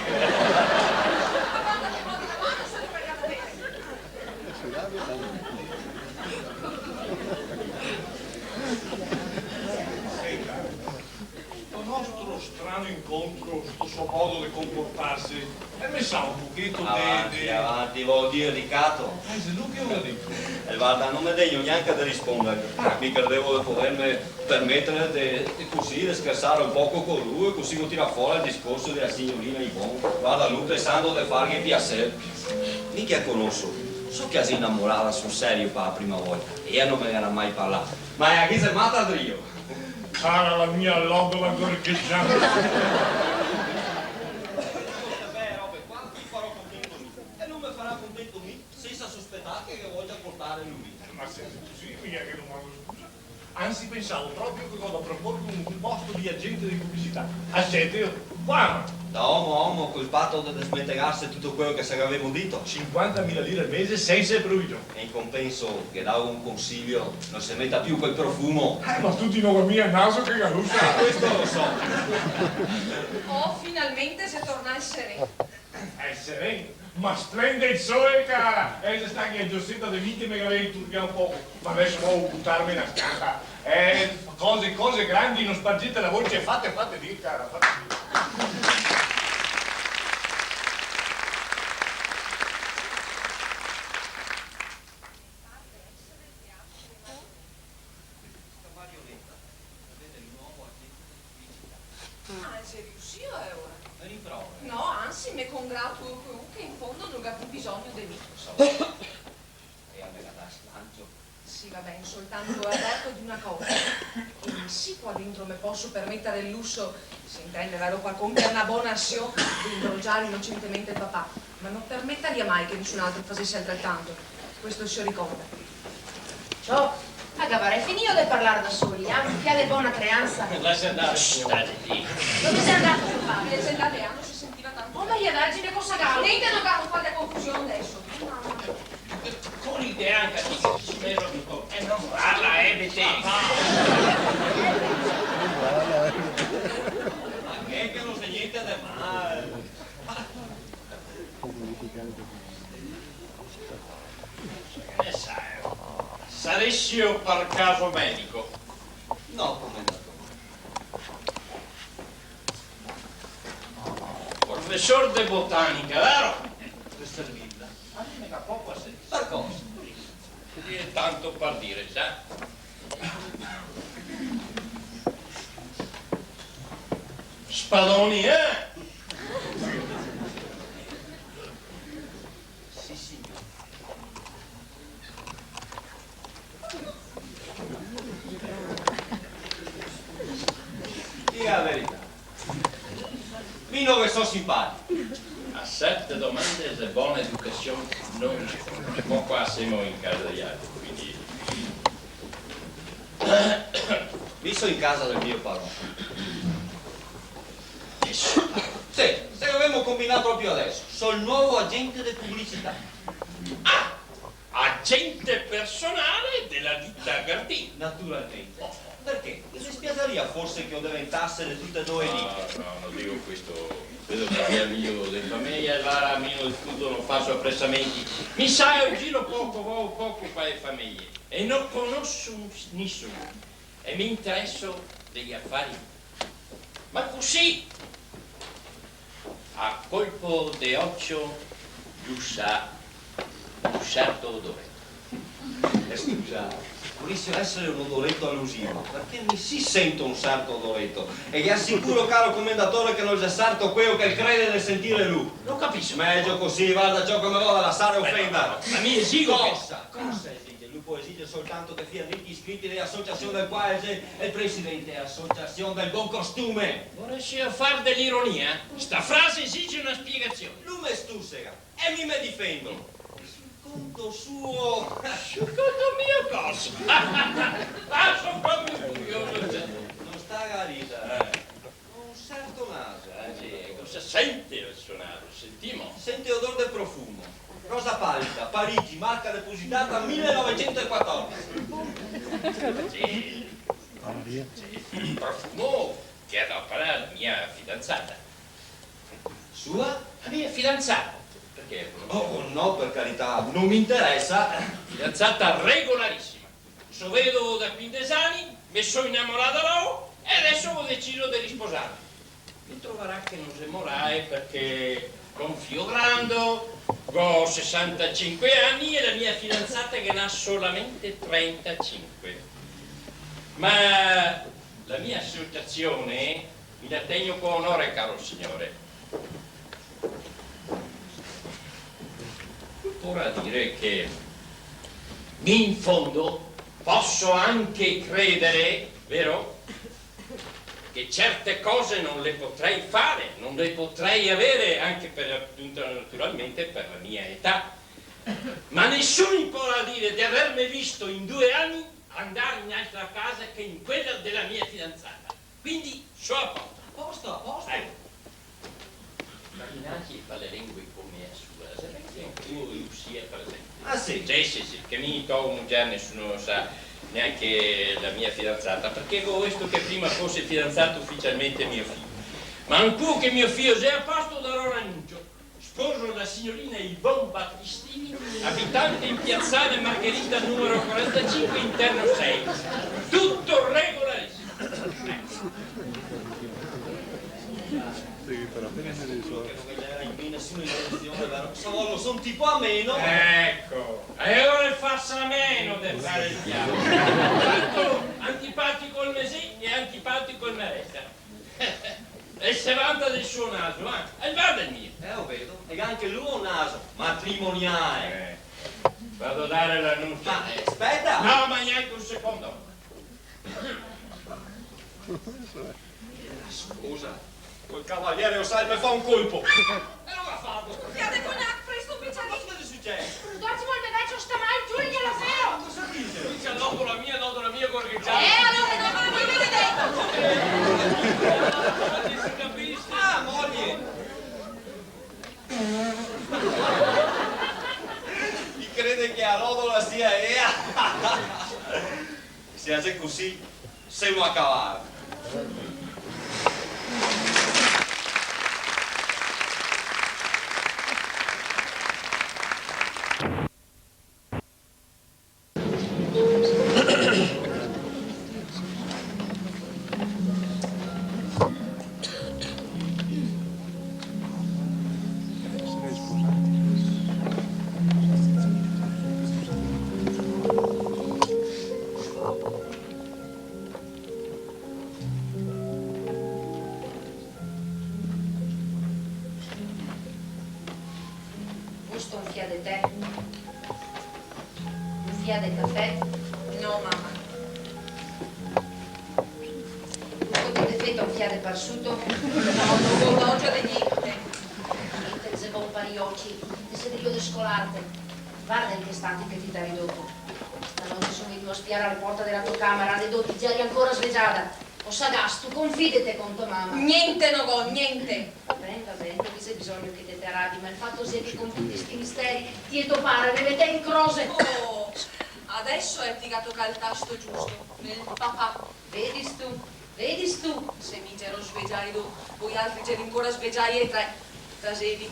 Senta, sto nostro strano incontro, sto so modo de comportarse, e me sa un pocheto de... Avanti, de... avanti, vol dir ricato? Eh, xe lu che lo ga dito. Eh, varda, no me degno gnanca de risponder. Ah. Mi credevo de poderme permeter de, de cusì, de schersar un poco co lu, e cusì go tirà fora el discorso dela signorina Yvonne. Varda, lu pensando de farghe piaser. Mi che la conoso, so che la xe inamorada sul serio par la prima volta, e ea no me ghe n'à mai parlà. Ma ea ghe xe mata drio. Cara la mia lodola gorgheggiante. Beh, robe qua, mi farò contento mi. E lu me farà contento mi, sensa sospetar che ghe vogia portar lu. Ma se xe cusì, miga che no me lo scusa. Anzi, pensavo proprio che go da proporghe un posto de agente de publicità. Acete? Qua! Da omo a omo, col pato de desmentegarse tuto quelo che se gavemo dito. Sinquantamila lire al mese sensa provision. E in compenso ghe dago un consiglio, no se meta più quel profumo. Eh, ma tuti no go mia el naso che galusa. Eh, questo lo so. Oh, finalmente xe tornà el seren. Eh, seren, ma splende el sole, cara! Eh, xe stà che a gioseta de vite me gaveva inturbià un poco, ma deso vao a butarme na scansa. Eh, cose, cose grandi, no spargete la voce, fate, fate dir, cara, fate dir. Sta marioneta la vede el novo agente de publicità. Ah, xe riusìo, eh, ora? Me rinprova? No, anzi, me congratulo co lu che in fondo no ga più bisogno de mi. Lo so. E a me la dà slancio. Sì, va ben, soltanto averto de una cosa. E sì, qua dentro me poso permeter el luso, se intende, vero, par compier na bona asion, de imbrogiar inocentemente el papà, ma no permetaria mai che nisun altro fasese altretanto. Questo se lo ricorda. Ciò, a gavarè finìo de parlar da soli, ah? Un fià de bona creansa. Lasè andar, siora. Dove xe andà to pare? El xe andà de là, no se sentiva tanto. Oh, Maria Vergine, cosa galo? Nente, no galo, no far confusion deso. Mamma mia. Con l'idea anca ti, spero, digo, e no farla, eh, Betè. Ma che, che no xe gnente de mal. Che ne saio? Saresio par caso medico? No, comendatore. Profesor de botanica, vero? Par servirla. Ma dime che poco a servizio. Par cosa? Cusì, tanto par dire, sa? Spadoni, eh? Sì, signor. Diga la verità. Mi no ve so simpatico. A serte domande de bona educasion no rispondo. Ma qua semo in casa de altri, quindi. Mi so in casa del mio paron. Sì, se gavemo combinà proprio deso. So el novo agente de publicità. Ah! Agente personale della ditta Gardin. Naturalmente. Perché? Le dispiaceria forse che io diventasse le tutte e due lì? No, no, no digo questo. Vedo che via mio de fameja, e vara, mi no discuto, no faso apresamenti. Mi sa, io giro poco, vao poco par le fameje. E no conoso nisun. E me intereso dei afari. Ma cusì, a colpo de ocio, lu sa, un certo odore. Eh, scusa, vorìsio esare un odoreto alusivo, parché mi sì sento un certo odoreto, e ghe asicuro, caro comendatore, che no xe sarto queo che el crede de sentire lu. No capiso. Mejo cusì, varda, ciò, che me vol lasare ofendar. Ma mi esigo che... Cosa? Cosa esigo? Lu pol esigere soltanto che fia deti iscriti de asociasion del quale el xe el presidente, asociasion del bon costume. Voresi far de l'ironia? Sta frase esige una spiegasion. Lu me stusega e mi me difendo. Sul conto suo. Sul conto mio cosa? Ah, son proprio curioso. No sta a ridar. Eh. Un certo naso, eh? Sì, cosa sente el so naso? Sentimo. Sente odor de profumo. Rosa palida, Parigi, marca depositata mile novecento e quattordici. Sì. Sì, profumo che adopera la mia fidanzata. Sua? La mia fidanzata. Perché? Oh, no, per carità, non mi interessa. Fidanzata regolarissima. So vedovo da quindese ani, me so inamorà da novo e deso go deciso de risposarme. Me trovarà che no xe morale, parché go un fio grando, go sesantasinque ani e la mia fidanzata ghe n'à solamente trentasinque. Ma la mia asociasion mi la tegno co onore, caro signore. Vorrà dire che in fondo posso anche credere, vero? Che certe cose non le potrei fare, non le potrei avere, anche per, appunto, naturalmente per la mia età. Ma nessuno mi potrà dire di avermi visto in due anni andare in altra casa che in quella della mia fidanzata. Quindi, so a posto. A posto, a posto. Ecco. Ma mi nasce far le lengue come a sua, se vede che ancuo lu sia presente. Ah, sì? Sì, sì, sì, che mi go mugier, nesuni lo sa, gnanca la mia fidanzata, parché go volesto che prima fose fidanzato uficialmente mio fio. Ma ancuo che mio fio xe a posto, darò l'anuncio. Sposo la signorina Yvonne Battistini, abitante in piazzale Margherita numero quarantasinque, interno sei. Tuto regolarissimo. Sì, però. Che no ghe gera in me nesuna intension, vero? Cosa vol, son un tipo ameno. Eco, e ora fasa ameno de far el diavolo. Tanto antipatico el me xe e antipatico el me resta. E se vanta del so naso, eh? E varda el mio. Eh, lo vedo. E anca lu ga un naso matrimoniale. Eh. Vado a dare l'anuncio. Ma, eh, speta! No, ma gnanca un secondo. Scusa, quel cavaliere Osalme fa un colpo. E alora fa. Fià de cognac, presto, un biciarin. Ma cosa xe suceso? Dove vol me vecio sta mal, Giulia, la fero? Ma cosa dixe? Dixe, "Lodo la mia, lodo la mia, quel che già." Eh, alora no, ma mi me vedo. Moglie, si capise. Ah, moglie. I crede che la rodola sia ea. Se la xe cusì, semo a cavalo. Vusto un fià de tè? Un fià de cafè? No, mama. Un pochetin de feta, un fià de parsuto? No, no go vogia de gnente. Gnente, xe bon par i oci, te xe drio descolarte. Varda in che stati che ti te ga ridoto. Stanote so vegnua a spiar a la porta de la to camera, ale doto, te geri ancora svegiada. Osa gastu, confidete con to mama. Gnente no go, gnente. Va ben, va ben, no ghe xe bisogno che te te arabi, ma el fato xe che con tuti sti misteri ti e to pare me metè in crose. Oh, adeso, eh, ti ga tocà el tasto giusto, el papà. Vedistu? Vedistu? Se mi gero svegiai do, voialtri geri ancora svegiai e tre. Tasevi,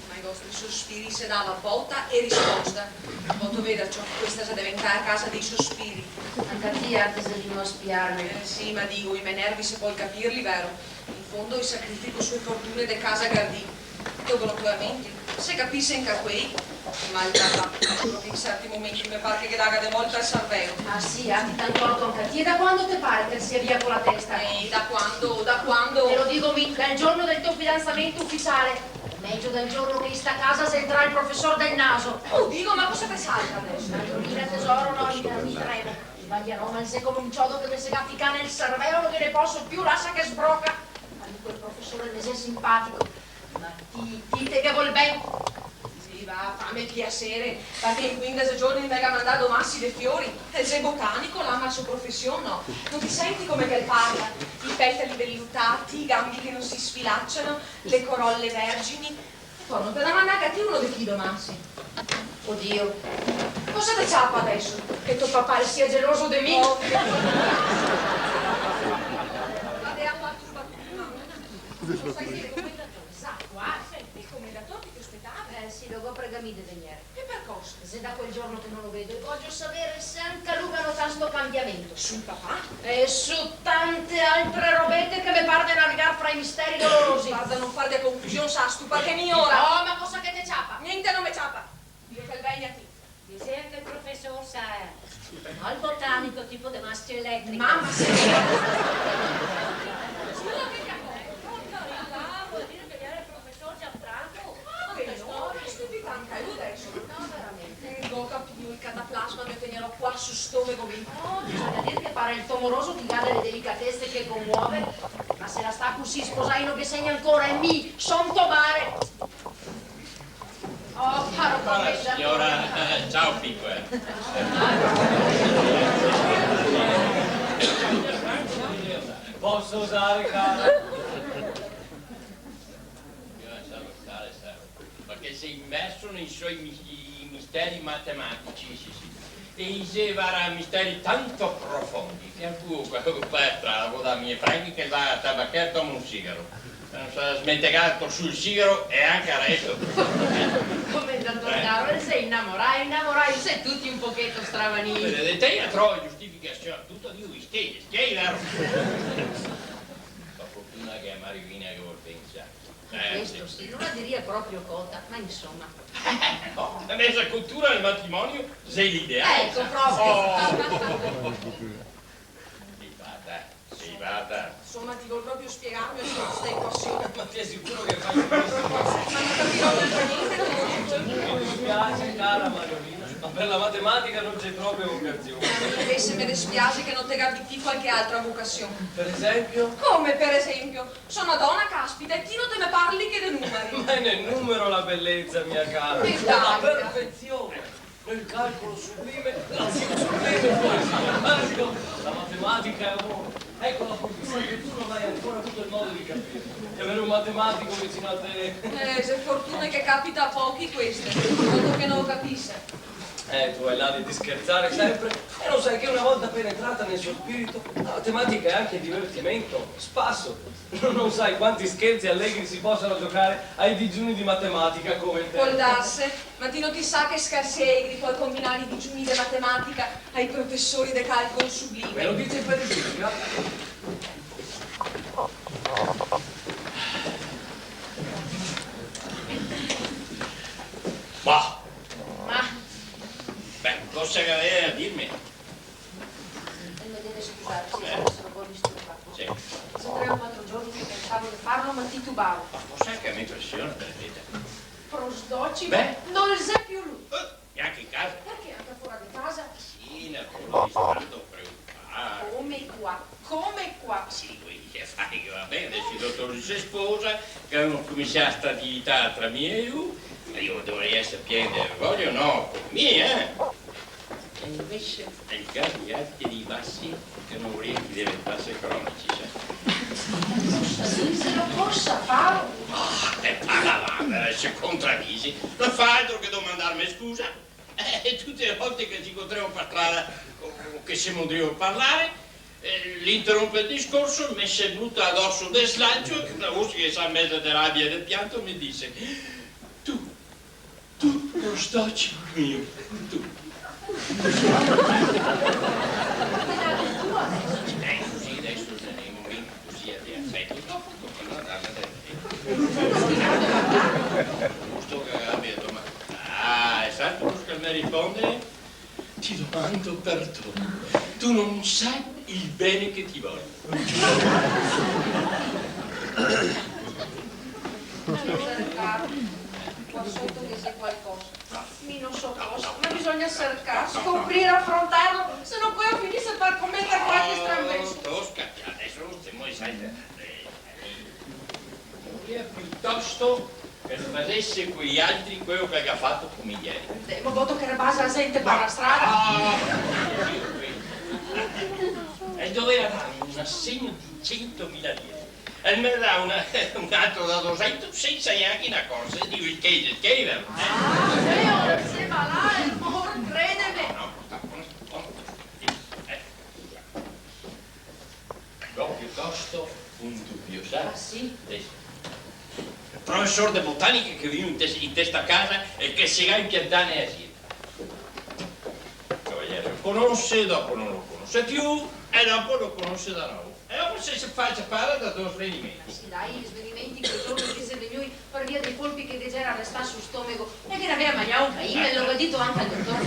ma i vostri sospiri se dava bota e risposta. Poto vedar ciò che questa xe deventà a casa dei sospiri. Anca ti te si vegnua a spiarme. Eh, sì, ma digo, i me nervi se pol capirli, vero? In fondo i sacrifico su e fortune de casa Gardì. Tuto glotolamenti. Se capise anca quei. Maltratà. Solo che in certi momenti me par che ghe daga de volta el sarveo. Ah, sì, ah, ti te ga torto anca ti. E da quando te pare che el sia via co la testa? Eh, da quando, da quando? Te lo digo mi, dal giorno del to fidanzamento ufficiale. Mejo dal giorno che in sta casa xe entrà el profesor Del Naso. Oh, Dio, ma cosa te salta adeso? Mariolina, tesoro, no, mi, mi tremo. Sbagliarò, ma el xe come un ciodo che me se ga ficà nel sarveo, no ghe ne poso più, lasa che sbroca. Ma mi quel profesor el me xe simpatico. Ma ti, ti te ghe vol ben? Sì, va, fame el piaser, parché in quindese giorni el me ga mandà do masi de fiori. El xe botanico, l'ama la so profesion, no? No te senti come che el parla? I petali velutati, i gambi che no se sfilacciano, le corolle vergini. E po no te ga mandà anca ti uno de chi do masi? Odio. Cosa te ciapa adeso? Che to papà el sia geloso de mi? Oh, Dio. Vabbè, a parte un battuto, ma... Cosa xe, come da Za, qua, senti, el comendator che te spetava? Eh, sì, lo go pregà mi de vegnere. E par cosa? Xe da quel giorno che no lo vedo e vojo saver se anca lu ga notà sto cambiamento. Sul papà? E su tante altre robete che me par de navigar fra i misteri dolorosi. Varda, no far de confusion, sastu, parché mi ora... Oh, ma cosa che te ciapa? Gnente no me ciapa. Voio che el vegna ti. Ghe xe anca el profesor, sa, eh. No el botanico tipo de Mastri Elettrico. Mama, sì. Scusa, che capo. Porca, là, vol dire che vien el profesor Gianfranco? Ah, ben, no, che stupida anca lu adeso. No, veramente. Eh, go capìo, el cataplasma me lo tegnerò qua sul stomego mi. Oh, bisogna dir che pare el to moroso che ga dele delicatese che comuove. Ma se la sta cusì, sposai no ghe xe gnancora, e mi son to mare. Oh, caro... Ora, siora, ciao, picola. Poso osare, cara? Siora, sa, sa, parché el xe imerso nei so mi-, i misteri matematici, sì, sì. E i xe, vara, misteri tanto profondi che anca questa qua, la vo dar mie franchi che va a tabacher, toma un sigaro. No se ga smentegà sul sigaro e anca el resto. Comendator caro, el xe inamorà, inamorà, el xe tuti un pocheto stravanì. Vedè, te ga trovo giustificasion a tuto, digo, i schei, i schei, vero? Par fortuna che xe Mariolina che vol pensar. Eh, questo sì, no la diria proprio cota, ma insoma. No, la mesa cultura del matrimonio xe l'ideale. Eco, proprio. Oh. Sì, varda, sì, varda. Insoma, ti vol proprio spiegarme sta equasion? Ma ti xe sicuro che faso questo? Ma no capirò manco gnente, no. Mi dispiase, cara Mariolina. Ma per la matematica no xe proprio vocasion. A mi invese me despiase che no te gabì ti qualche altra vocasion. Per esempio? Come per esempio? So na dona, caspita, e ti no te me parli che de numeri. Ma xe nel numero la beleza, mia cara. Che dai. La perfezion. Nel calcolo sublime, la sublime poesia. Ecco, la matematica xe amor. Ecco la profesion che tu no te ga ancora avuto el modo de capir. De aver un matematico vicino a te. Eh, xe fortuna che capita a pochi queste, de modo che no lo capise. Eh, tu hai l'aria de scherzar sempre e no te sa che una volta penetrata nel so spirito, la matematica xe anche divertimento, spaso. No te sa quanti scherzi alegri se posa giugar ai digiuni de matematica come te. Pol darse, ma ti no te sa che scherzi alegri pol combinar i digiuni de matematica ai profesori de calcolo sublime. Me lo dixe el fisico, eh? Bah! Ma... Beh, cosa che gaveva da dirme? E me deve scusar, sì, se lo go disturbà. Sì. Xe tre o quatro giorni che pensavo de farlo, ma titubavo. Ma cosa che me impresiona, benedeta? Prosdocimo, beh, no el xe più lu. Eh, gnanca in casa? Parché, anca fora de casa? Sì, no, no, me sto preocupar. Come qua? Come qua? Sì, voi che fai che va ben, deso el dotor se sposa, che gavemo scominsià sta atività tra mi e lu, ma mi dovarìa eser pien de orgoglio, no? Come mi, eh? E invese el ga dei alti e dei basi che no vorìa che i deventase cronici, sa? Cosa dixelo, cosa falo? Ah, e parla, va, se contradise. No fa altro che domandarme scusa. Eh, e tute le volte che se incontremo par strada o, o che semo drio parlar, eh, l'interompe el discorso, me se buta adoso de slancio, co na voce che sa meza de rabia e de pianto, me dixe: "Tu, tu, Prosdocimo mio, tu." Eh, cusì deso se ne momenti cusì de afeto, dopo torna a darla da te. Giusto che gabia domandà. Ah, e sa cosa che el me risponde? "Ti domando perdono, tu no te sa el ben che te voio." Alora, caro, qua soto ghe xe qualcosa. Mi no so cosa, ma bisogna sercar, scoprir, afrontarlo, se no po finise par cometer qualche stranveso. Oh, Tosca, deso no stemo esagerando. Voria piutosto che el fasese coi altri queo che el ga fato co mi ieri. Eh, ma voto che el basa la zente par la strada? Ah, sì, sì. El doveva darme un asegno de centomila lire. El me dà una, un altro da dosento sensa gnanca incorgerse, digo, el che, el che, eh? Ah, sì, ora se va là, el mor, credeme. No, no, no, no. Eh, scusa. Go piutosto un dubio, sa? Ah, sì? Sì. El profesor de botanica che vive in te-, in sta casa e che se ga impiantà nea azienda. El cavaliere lo conose, dopo no lo conose più, e dopo lo conose de novo. E dopo se, se fa ciapar da do svenimenti. Ma sì, dai, i svenimenti quel giorno che xe vegnui par via dei colpi che ghe gera restà sul stomego, e che gaveva magnà un caime, lo ga dito anca el dotor.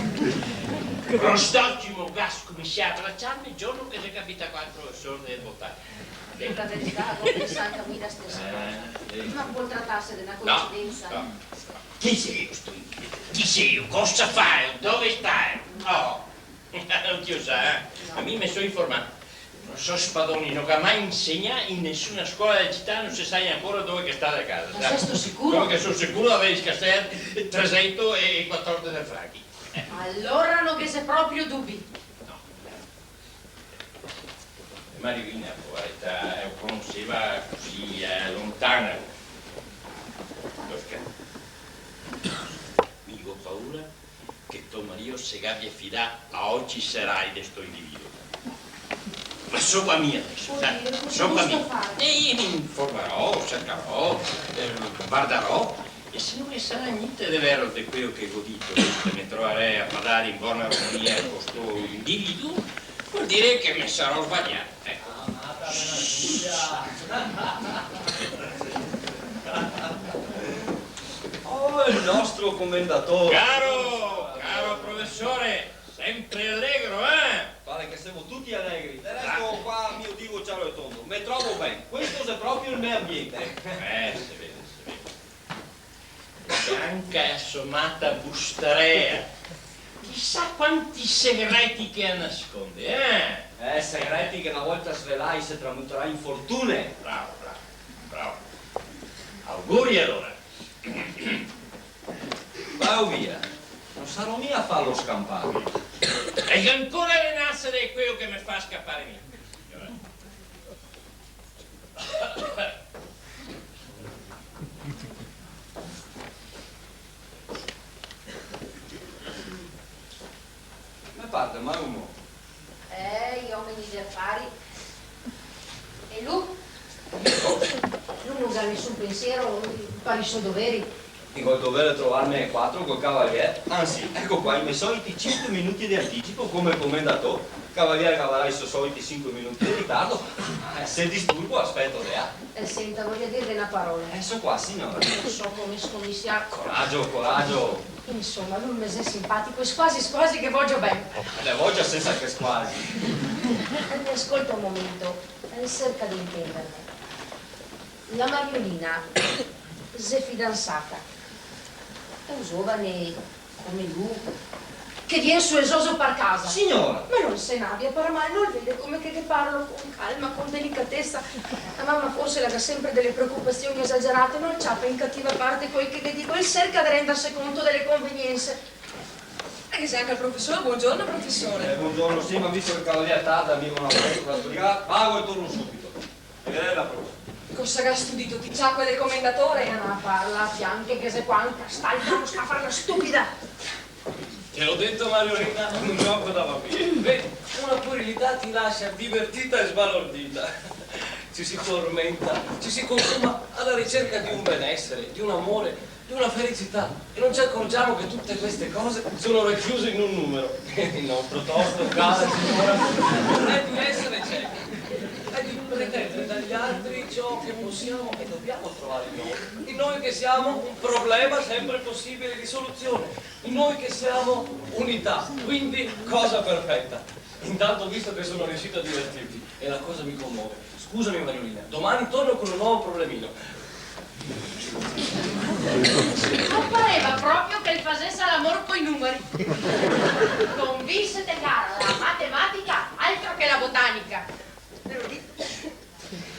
Prosdocimo ga scominsià a tratarme el giorno che xe capità qua el profesor de botanica. Dir la verità, go pensà anca mi la stesa cosa. Eh, sì. Ma pol tratarse de na coincidensa? No, no. Chi xelo sto individuo? Chi xelo? Cosa falo? Dove stalo? Oh. No te lo sa, eh? No. Ma mi me so informà. Profesor Spadoni no ga mai insegnà in nesuna scola dea cità, no se sa ancora dove che sta la casa. Ma sesto sicuro? Come che so sicuro de aver scasà tresento e quatordese franchi. Alora no ghe xe proprio dubi. No. Mariolina, povareta, eh, lo conoseva cusì, eh, lontana. Tosca, mi go paura che to marìo se gabia fidà a oci serai de sto individuo. Ma so qua mi deso, sa? Oddio, cosa vusto fare? So qua mi. E mi me informarò, sercarò, eh, vardarò. E se no ghe sarà gnente de vero de queo che go dito, che me trovarè a parlar in bona armonia co sto individuo, vol dir che me sarò sbalià. Eco. Oh, el nostro comendator! Caro, caro profesor, sempre alegro, eh? Pare che semo tuti alegri. Del resto, qua mi lo digo ciaro e tondo, me trovo ben. Questo xe proprio el me ambiente. Eh, se vede, se vede. Bianca e asomata a bustarea. Chi Chissà quanti segreti che nasconde, eh? Eh, segreti che na volta svelai se tramutarà in fortune. Bravo, bravo, bravo. Auguri, alora. Vao via, no sarò mia a farlo scampar. E ancora le nasere xe queo che me fa scapar via. Me par de malumo. Eh, i omeni de afari. E lu? Lu no ga nesun pensiero, par i so doveri. Digo, el dovere de trovarme a quatro col cavalier. Anzi, eco qua, i me soliti cinque minuti de anticipo, come el comendator. El cavalier gavarà i so soliti cinque minuti de ritardo. Eh, se disturbo, aspeto de là. Eh, senta, vojo dirghe na parola. Eh, so qua, siora. No so come scominsiar. Coragio, coragio. Insoma, lu me xe simpatico, e squasi, squasi ghe vojo ben. Eh, vojo sensa che squasi. Eh, me ascolta un momento, eh, serca de intenderme. La Mariolina xe fidansata. Xe un zovane come lu, che vien su e zoso par casa. Siora! Ma no se nabia, par amor, no el vede come che, che parlo con calma, con delicatesa? La mama forse la ga sempre dele preocupasion esagerate, no el ciapa in cativa parte quel che ghe digo, el serca de renderse conto dele conveniense. E ghe xe anca el profesor, bongiorno, profesor. Eh, bongiorno, sì, ma visto che el cavalier tarda, mi go na volta da sbrigar, vago e torno subito. E vedela, prof. Cosa gastu dito? Ti ciaco el comendatore? Ma parla, fianche, che xe qua, sta, no sta far la stupida. Te l'ho detto, Mariolina, è un gioco da bambini. Vedi, una puerilità ti lascia divertita e sbalordita. Ci si tormenta, ci si consuma alla ricerca di un benessere, di un amore, di una felicità. E non ci accorgiamo che tutte queste cose sono racchiuse in un numero. Il nostro torto, cara signora, è di essere ciechi, è di pretendere dagli altri ciò che possiamo e dobbiamo trovare in noi. In noi che siamo un problema sempre possibile di soluzione. In noi che siamo unità, quindi cosa perfetta. Intanto, visto che sono riuscito a divertirti, e la cosa mi commuove, scusami, Mariolina, domani torno con un nuovo problemino. No pareva proprio che el fasese l'amor coi numeri. Convinsete, cara, la matematica, altro che la botanica. Ve lo dico.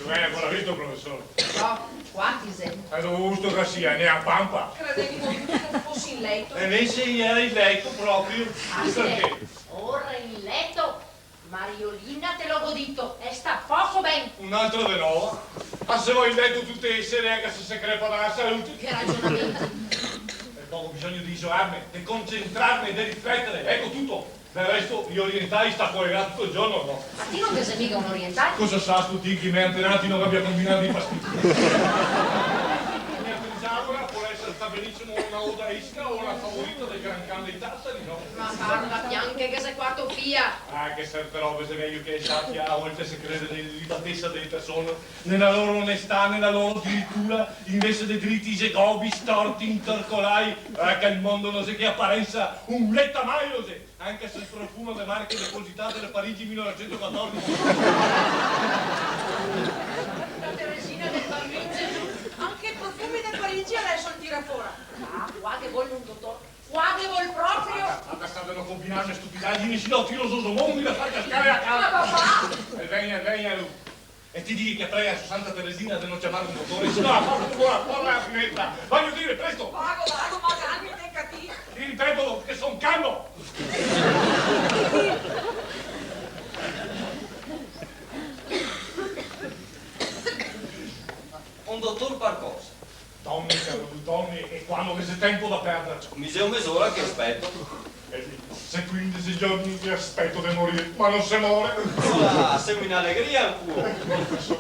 Eh, ve lo dito, profesor? No, qua chi xe? Eh, dove vusto che sia, ne a pampa. Credevo che fosi in leto. E invese iera in leto proprio. Ah, sì? Parché? Ora in leto? Mariolina, te lo go dito, el sta poco ben. Un'altra de nova. Ma se va in leto tute e sere, anca se se crepa da la salute. Che ragionamenti. E po go bisogno de isolarme, de concentrarme, de rifletere, eco tuto. Del resto, i orientai sta qua e là tuto el giorno, no? Ma ti no te xe miga un oriental? Cosa sastu ti che i me antenati no gabia combinà dei fastidi? La mia trisaura pol esare, sta benisimo, una odalisca o la favorita del Gran Can dei Tartari, no? Ma parla pian che ghe xe qua to fia. Ah, che serte robe xe mejo che e sapia, a volte se crede nella delicatezza delle persone, nella loro onestà, nella loro diritura, invese de diriti i xe gobi, storti, intorcolai. Eh, che el mondo no xe che aparensa, un letamaio xe, anca se el profuma de marche depositate da Parigi mile novesento quattordici. La Teresina del Bambin Gesù, anca i profumi de Parigi deso i tira fora. Ah, qua ghe vol un dotor, qua ghe vol proprio. Varda, varda, sta de no combinarme stupidagini, se no tiro zo zo mondi da far cascare la casa. Ma papà! E vegna, vegna lu. E ti dighi che prega su Santa Teresina de no ciamar un dotore, se no la fa fora, fora la finestra. Vojo dire, presto! Vago, vago, ma calmite anca ti. Ti ripeto che son calmo! Un dotor par cosa? Done, caro, done, e qua no ghe xe tempo da perdere. Mi xe mes'ora che speto. Eh, xe quindese giorni che speto de morir, ma no se more. Alora, semo in alegria ancora. Profesor,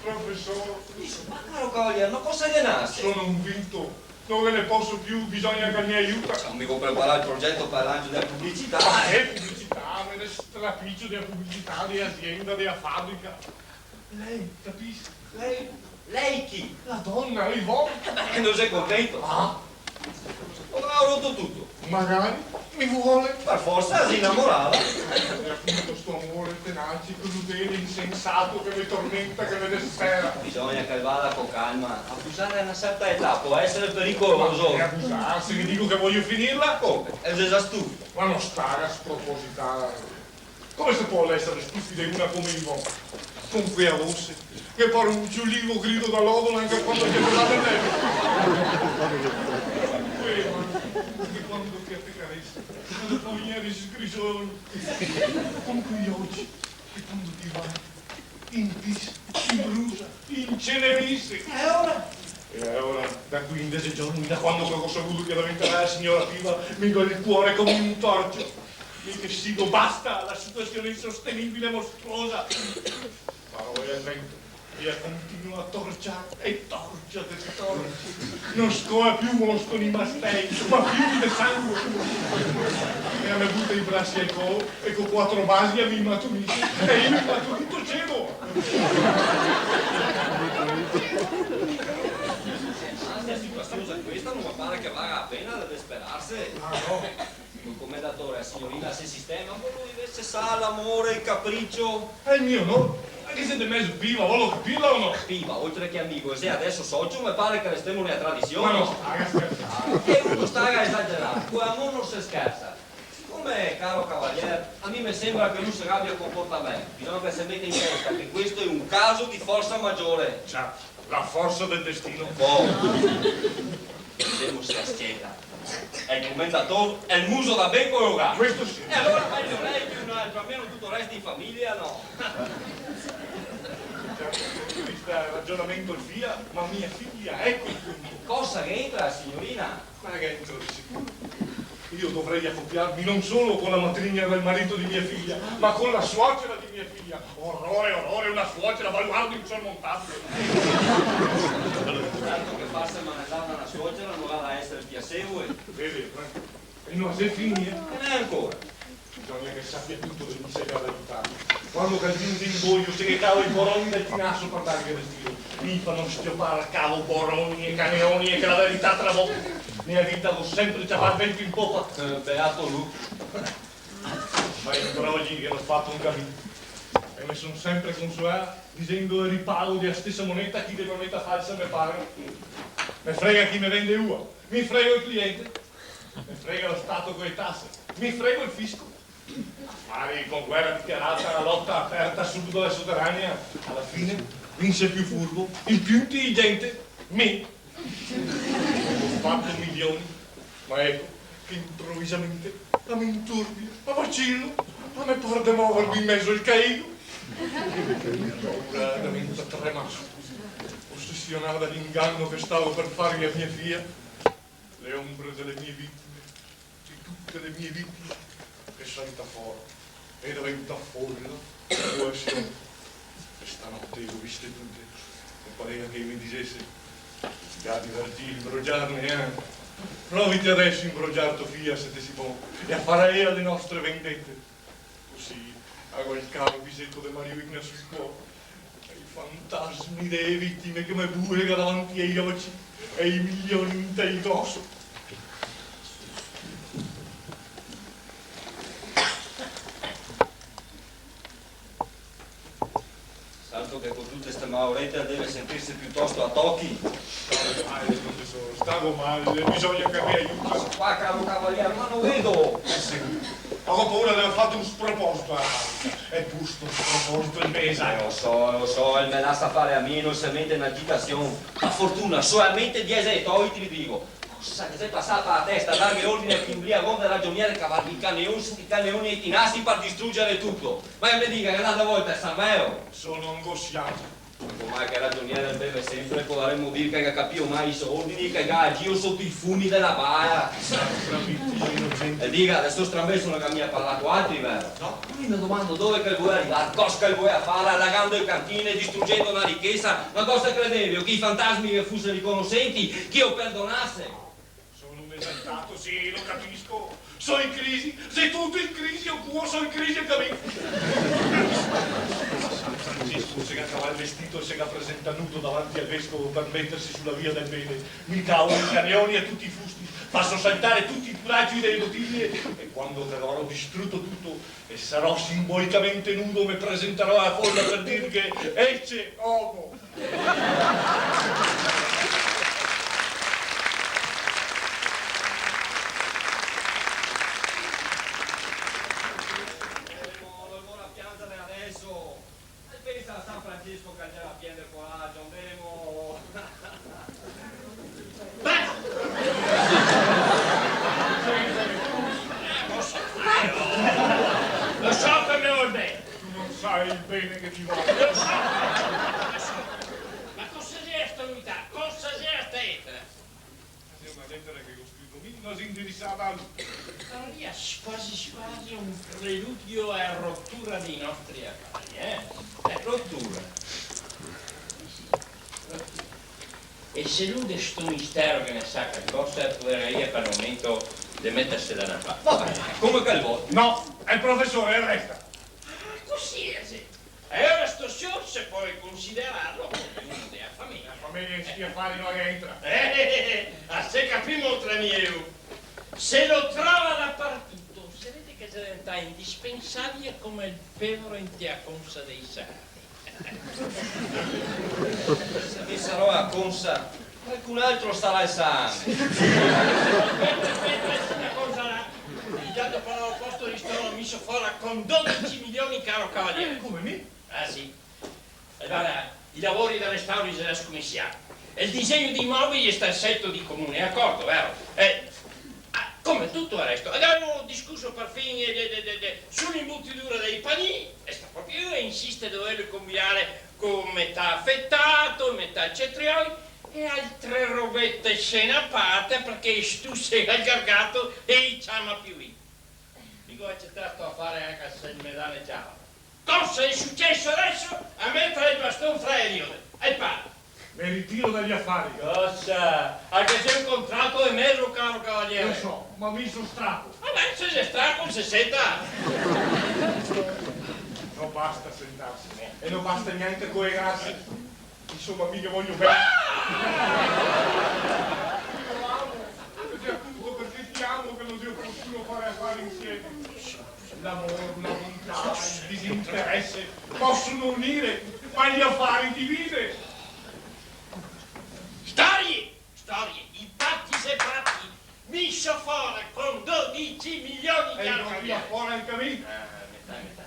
profesor. Ma caro cavalier, ma cosa ghe nase? Sono un vinto, no ghe ne poso più, bisogna che el me aiuta. Go miga preparà el progeto par el lancio dela publicità. Ah, eh, publicità, me ne straficio dela publicità, de azienda, dela fabrica. Lei, capisi? Lei? Lei chi? La dona, Yvonne. Eh, ma no xe contento? Ah? Alora go roto tuto. Magari. Mi vuole, par forsa, la xe inamorada. E apunto sto amore tenace, crudele, insensato, che me tormenta, che me despera. Bisogna che el vada co calma, a abusare a na serta età pol esare pericoloso. Ma che abusare, se ghe digo che vojo finirla? Come? E el xe za stufo? Ma no staga spropositare. Come se pol esare stufi de una come Ivon? Con quea voce, che par un ciulivo grido da lodola anca quando che te la neve. Quea, che quando che te caresa, quando poi eri sgrisogno. Con quei oci, che quando ti varda, inpisa, inbrusa, incenerise. E ora? E ora, da quindese giorni, da quando che go savudo che la deventarà la siora Piva, mi go el cuore come un torcio. Mi che sigo, basta, la situasion xe insostenibile, mostruosa. Paroe al vento, e la continua a torciar, e torcia, e torcia. No scoa più mosconi, ma stei, ma fiumi de sangue. E la me buta i brasi al colo, e co quatro basi la me inmatunise, e mi inmatunito cego. Anzi, la situasion questa no me pare che valga la pena de desperarse. Ah, no? Sior comendatore, la signorina se sistema, ma lu invese sa l'amore, el capricio. E el mio onor? Ma che xe de mezo Piva, volo capirla o no? Piva, oltre che amigo, e xe adeso socio, me pare che restemo nea tradision. Ma no staga schersar. E uno staga esagerar, co l'amor no se schersa. Sicome, caro cavalier, a mi me sembra che lu se gabia comportà ben, bisogna che se meta in testa che questo xe un caso de forsa magiore. Già, la forsa del destino. Boh. Vedemo se la scheta. El comendator el muso da ben co lo ga. Questo sì. E alora mejo lei che un altro, almeno tuto resta in fameja, no? Certo, questo ragionamento el fia, ma mia fia, eco el punto. Cosa c'entra la signorina? Ma che c'entra de sicuro? Mi dovarìa acopiarme no solo co la matrigna del marito de mia fia, ma co la suocera de mia fia. Orore, orore, una suocera, baluardo insormontabile. Certo che farse maridar da na suocera no ga da esare piasevole. Vede, eh? E no xe finìa? E no xe ancora. Bisogna che sapia tuto de mi, se ga da aiutarme. Quando che el vien de invojo, se ghe cavo i boroni del tinaso par darghe respiro. Mi fa no s-ciopar, cavo boroni e caneoni e che la verità traboca. Nea vita go sempre ciapà el vento in popa. Eh, beato lu. Ma i inbroji che go fato anca mi. E me son sempre consolà disendo: e ripago dea stesa moneta chi de moneta falsa me paga. Me frega chi me vende ua, mi frego el cliente, me frega lo Stato co le tase, mi frego el fisco. Afari con guera dichiarata, lota aperta, subito la soteranea. A la fine vinse el più furbo, el più inteligente, mi. Go fato milioni, ma eco che inprovisamente la me inturbia, la vacilo, la me par de moverme in mezo al caigo. Paura, la me trema, osesionà da l'ingano che stavo par farghe a mia fia, le ombre de le mie vitime, de tute le mie vitime, e salta fora, e deventa fola, e poesia. E stanote le go viste tute, me parea che me disese: "Te ga divertì imbrogiarne, eh? Provi ti adeso imbrogiar to fia, se te si bon, e a farela le nostre vendete." Cusì, go el caro viseto de Mariuina sul cuor, e i fantasmi de le vitime che me bulega davanti ai oci, e i milioni inte el goso. Certo che co tute ste maorete deve sentirse piutosto a tochi. Stago male, profesor, stago male, bisogna che me aiuta. Qua, caro cavalier, ma no vedo. Eh, sì. Go paura de aver fato un sproposito, eh. E pur sto sproposito el me sa. Eh, lo so, lo so, el me lasa fare a mi, no se mete in agitasion. Par fortuna, solamente diese e toiti, ve digo. Cosa che xe pasà par la testa? Darghe ordine a chi imbriagon del ragioniere, cavarghe i caneoni su i caneoni e i tinasi par distrugere tuto. Ma el me diga che l'altra volta xe San Meo. Sono angosciato. Ormai che el ragioniere el beve sempre, podaremo dir che el ga capìo mai i so ordini, che el ga agìo soto i fumi de la bala. Sacramenti, inocente. E diga, de sto strambeso no ga mia parlà co altri, vero? No. Mi me domando dove che el vol rivar, cosa che el vol far, alagando le cantine, distrugendo la richesa, ma cosa credevio, che i fantasmi ve fuse riconosenti, che i ve perdonase? Sono un esaltato, sì, lo capisco. So in crisi, xe tuto in crisi, o cuo, so in crisi anca mi. Gesù se ga cavà el vestito e se ga presentà nudo davanti al vescovo par meterse su la via del bene. Mi cavo i canioni a tuti i fusti, faso saltare tuti i puracei dee botiglie, e quando che gavarò distruto tuto e sarò simbolicamente nudo, me presentarò a la fola par dirghe: "Ecce homo!" Andemo, andemo a piangere adeso. E pensa a San Francisco che el gera pien de corajo, andemo. Beh! Cosa fai, oh? Lo so che me vol ben. Tu no sa el ben che te vojo. Lo so, lo so. Ma cosa xe sta novità? Cosa xe sta letera? Xe na letera che go scrito mi, la xe indirisada a lu. Saria squasi squasi un preludio a rotura dei nostri afari, eh? Eh, rotura. Rotura. E se lu de sto mistero ghe ne sa calcosa, el podarìa par el momento de meterse da na parte. Va ben, come che el vol. No, el profesor el resta. Ah, cusì, eh, sì. E ora sto sior se pol considerarlo come uno dea fameja. La fameja in sti afari no la entra. Eh, eh, eh, eh, ah, se capimo tra mi e lu. Se lo trova dapartuto, se vede che xe deventà indispensabile come el fevero inte a consa dei sardi. Se mi sarò a consa, qualcun altro sarà el salame. Speta, speta, speta, cosa là? Intanto però, al posto de ristoro, mi so fora con dodese milioni, caro cavaliere. Come, mi? Ah, sì. E varda, i lavori de restauro i xe scominsiai. E el disegno dei mobili xe stà scelto dal comune, acordo, vero? Eh, ah, come tuto el resto. Gavemo discuso parfin, eh, de, de, de, de, su l'imbotidura dei panini, e sta proprio lu a insister de doverlo conbinar con metà afetato, metà cetrioli, e altre robete senapate, parché i stusa el gargato e i ciama piovin. Mi go acetà sto afare anca se el me daneciava. Cosa xe suceso adeso a meter el baston fra e riote? E parla. Me ritiro dai afari. Cosa? Anca se xe un contrato de mezo, caro cavaliere. Lo so, ma mi so straco. Va ben, se xe straco, se senta. No basta sentarse, e no basta gnanca colegarse. Insoma, mi ghe vojo ben. Lo amo. Ed xe apunto parché te amo che no xe oportuno fare afari insieme. L'amor, la bontà, el disinterese poso unire, ma i afari divide. Storie, storie, i pati xe fati. Mi so fora con dodese milioni, caro cavaliere. E no, via fora anca mi. Eh, metà, metà.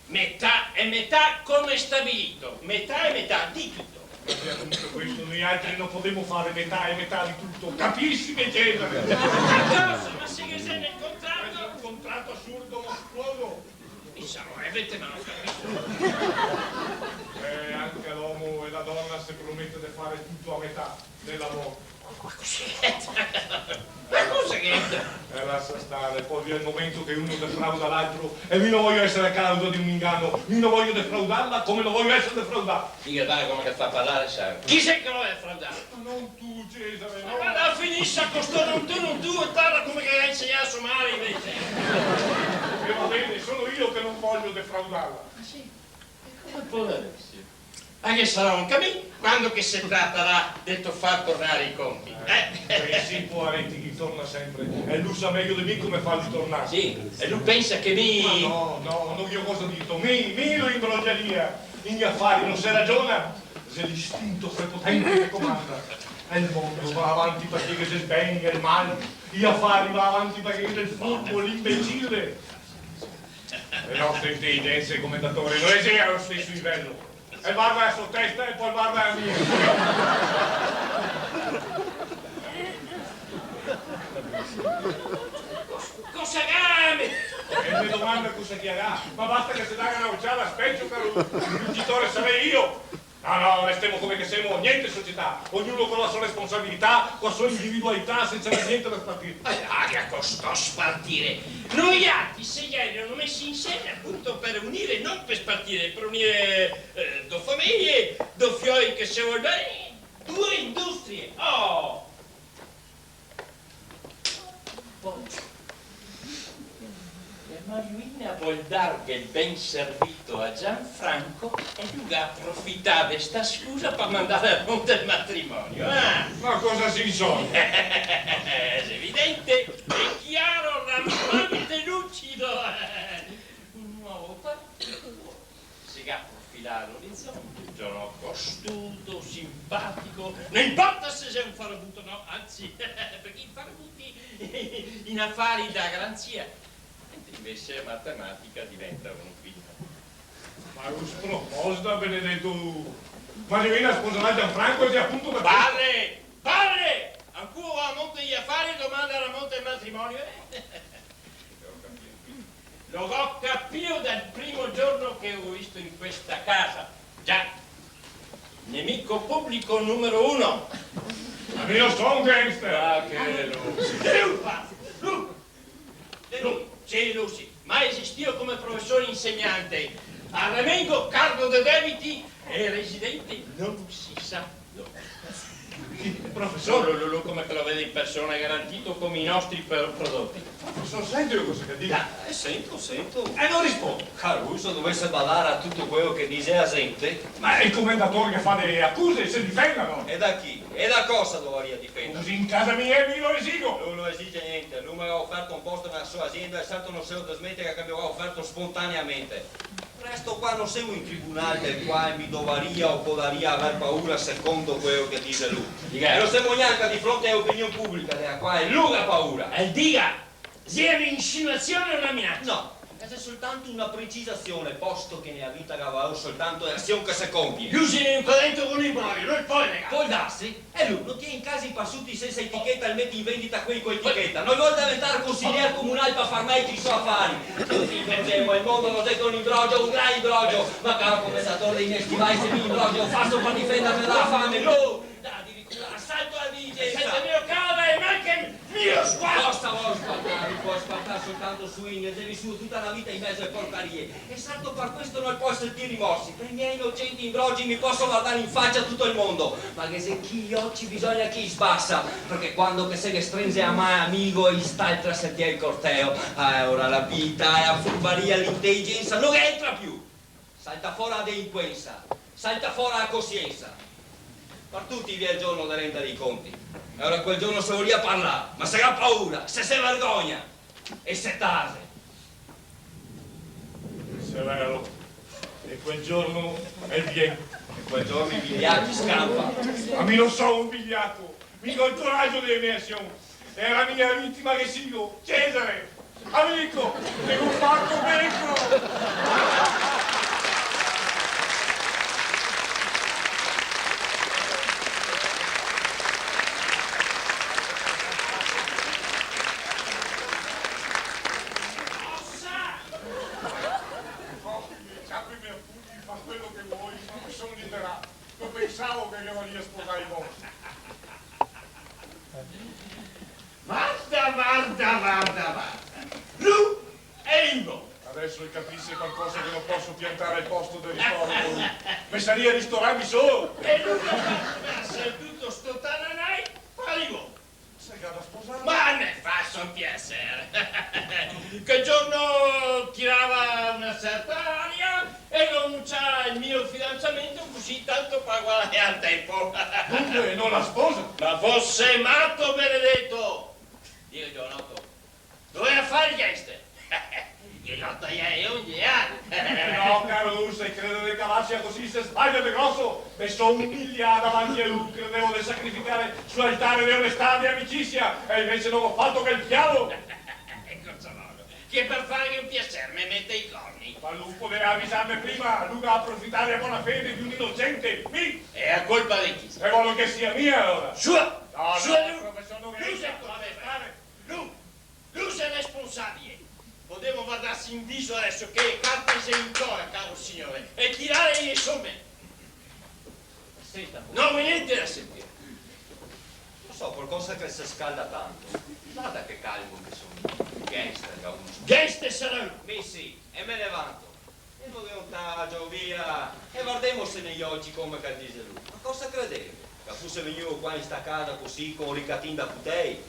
Metà e metà come stabilito, metà e metà di tuto. Ma xe apunto questo, noialtri no podemo fare metà e metà di tuto, capisi, Cesare? Ma cosa? Ma se ghe xe nel contrato? Xe un contrato asurdo, mostruoso. Insoma, eh, vete, ma no capiso. Eh, anca l'omo e la dona se promete de fare tuto a metà. Nell'amor. Ma cusì? Ma cosa che xe? Eh, lasa stare, po' vien el momento che uno defrauda l'altro, e mi no vojo esare a causa de un ingano, mi no vojo defraudarla come no vojo esare defraudà. Diga, varda come che fa a parlare, sa. Chi xe che lo ga defraudà? Ma no tu, Cesare, no. Ma varda, finisa co sto non tu, non tu, e parla come che ga insegnà so mare, invese. E va ben, so io che no vojo defraudarla. Ah, sì? Come podarese? Anca se sarà un camin, quando che se tratarà de to far tornare i conti. Eh, eh, sì, povareti, i torna senpre. E lu sa mejo de mi come farli tornare. Sì, e lu pensa che mi... Ma no, no, no, mi cosa go dito? Mi, mi lo imbrogliaria. In afari no se ragiona, xe l'istinto prepotente che comanda. E el mondo va avanti parché ghe xe el ben e el mal. I afari va avanti parché ghe xe el furbo, l'imbecile. Le nostre inteligenze, comendatore, no le xe a lo steso livello. E varda la so testa e po varda la mia. Cosa ghe ga? E me domanda cosa che ghe ga? Ma basta che se daga na ociada al specio, caro vincitore, sarei io. No, no, restemo come che semo, gnente società, ognuno co la so responsabilità, co la so individualità, sensa aver gnente da spartire. Eh, aria co sto spartire! Noialtri se gera mesi insieme apunto par unire, no par spartire, par unire, eh, do fameje, do fioi che se vol ben, do industrie. Oh! Mariolina vol darghe el ben servito a Gianfranco e lu ga aprofità de sta scusa par mandar a monte el matrimonio. Ah! Ma cosa se insogna? Xe evidente, xe chiaro, lampante, lucido. Un novo partito. Se ga profilà a l'orizonte, un giovanoto astuto, simpatico, no inporta se xe un farabuto, no, anzi, parché i farabuti in afari dà garanzia, mentre invese a matematica diventa un quinto. Ma un sproposito, benedeto! Mariolina sposarà Gianfranco e xe apunto par questo. Padre! Padre! Ancora a monte i afari e domanda a monte el matrimonio, eh? Lo go capìo dal primo giorno che lo go visto in questa casa. Già. Nemico pubblico numero uno. Ma mi no so un gangster! Ah, che lu. Lu, lu. Lu, sì, lu sì. Mai esistìo come profesor insegnante. A remengo cargo de debiti e residente no se sa. Profesor! Lu, lu, lu, come che lo vede in persona, garantito come i nostri pro-, prodoti. Profesor, sentilo cosa che el dixe? Ah, eh, sento, sento. E no risponde? Caruso, dovese badar a tuto quelo che dixe la zente. Ma el comendator che fa dele acuse, se difenda, no? E da chi? E da cosa dovaria difendarse? Cusì in casa mia mi lo esigo! Lu no esige gnente, lu me ga oferto un posto nela so azienda e certo no se lo desmenteca che me lo ga oferto spontaneamente. Resto qua, no semo in tribunal del qual mi dovaria o podaria aver paura secondo quelo che dixe lu. Diga. E no semo gnanca di fronte a l'opinion publica dela qual lu ga paura. El diga! Xe un'insinuazion o na minacia? No, xe soltanto na precisazion, posto che nela vita ga valor soltanto le azion che se compie. Lu xe un credente co un inbroio, no el pol negar. Pol darse. E lu no tien in casa i pasuti sensa eticheta e el mete in vendita quei co eticheta. No el vol deventar consilier comunal par far mejo i so afari. Cusì, fermo, el mondo no xe che un inbrogio, un gran inbrogio. Ma caro comendator dei me stivai, se mi inbrogio lo faso par difenderme dala fame, no, da adiritura asalto ala diligensa. Sente, mio caro, dai, ma che mio sguardo! Cosa vol sguardar? Pol sguardar soltanto swing, xe visuo tuta la vita in mezo ale porcarie. E certo par questo no el pol sentir rimorsi, par i me inocenti inbrogi mi poso vardar in facia tuto el mondo, ma ghe xe chi i oci bisogna che i sbasa, parché quando che se ghe strenxe la man a un amigo e i sta el trasertìo al corteo, ah, alora la vita, la furbaria, l'inteligensa no ghe entra più. Salta fora la delinquensa, salta fora la cosiensa. Par tuti vien el giorno de rendar i conti. E alora quel giorno se voria parlar, ma se ga paura, se se vergogna. E se tase. Severo, e quel giorno el vien. E quel giorno i vigliaci scanpa. Ma mi no so un vigliaco, mi go el coragio dele me azion. E a la mia vitima che sigo, Cesare, amico, te go fato ben. Ciapime a pugni, fa quelo che te vol, ma mi son liberà. No pensavo che te voria sposar Ivon. Varda, varda, varda, varda. Lu xe Ivon. Deso el capise par cosa che no poso piantar el posto de ristoro co lu. Me saria ristorà mi solo. E lu che fa, se tuto sto tananai, par Ivon. Se ga da sposar. Ma me faso un piaser. Quel giorno tirava una certa aria e lo anuncia el mio fidanzamento cusì tanto par guadagnar tempo. Dunque no la sposa? Ma fose mato, benedeto! Dilo, giovanoto, doveva far el gangster. Che no te ghe onde, eh? No, caro lu, se el crede de cavarse cusì, se sbaglia de groso. Me son umilià davanti a lu, credevo de sacrificar su l'altare de onestà, de amicizia, e invese no go fato che el diavolo. Eco, ciò, che par farghe un piaser me mete i corni. Ma lu podeva avisarme prima, lu ga aprofità dela bona fede de un inocente, mi! E la colpa de chi? E vol che sia mia, alora? Sua! No, no, sua, lu, profesor, no, lu, lu xe responsabile. Podemo vardarse in viso deso che le carte xe in cora, caro signor, e tirar le some. Senta, no go gnente da sentir. No so, par cosa che el se scalda tanto. Varda che calmo che son. Gangster, che uno. Gangster sarà lu. Mi sì, e me ne vanto. E no ghe un tagio, via! E vardemose nei oci come che el dixe lu. Ma cosa credeva? Che fuse vegnù qua in sta casa cusì, co un ricatin da putei?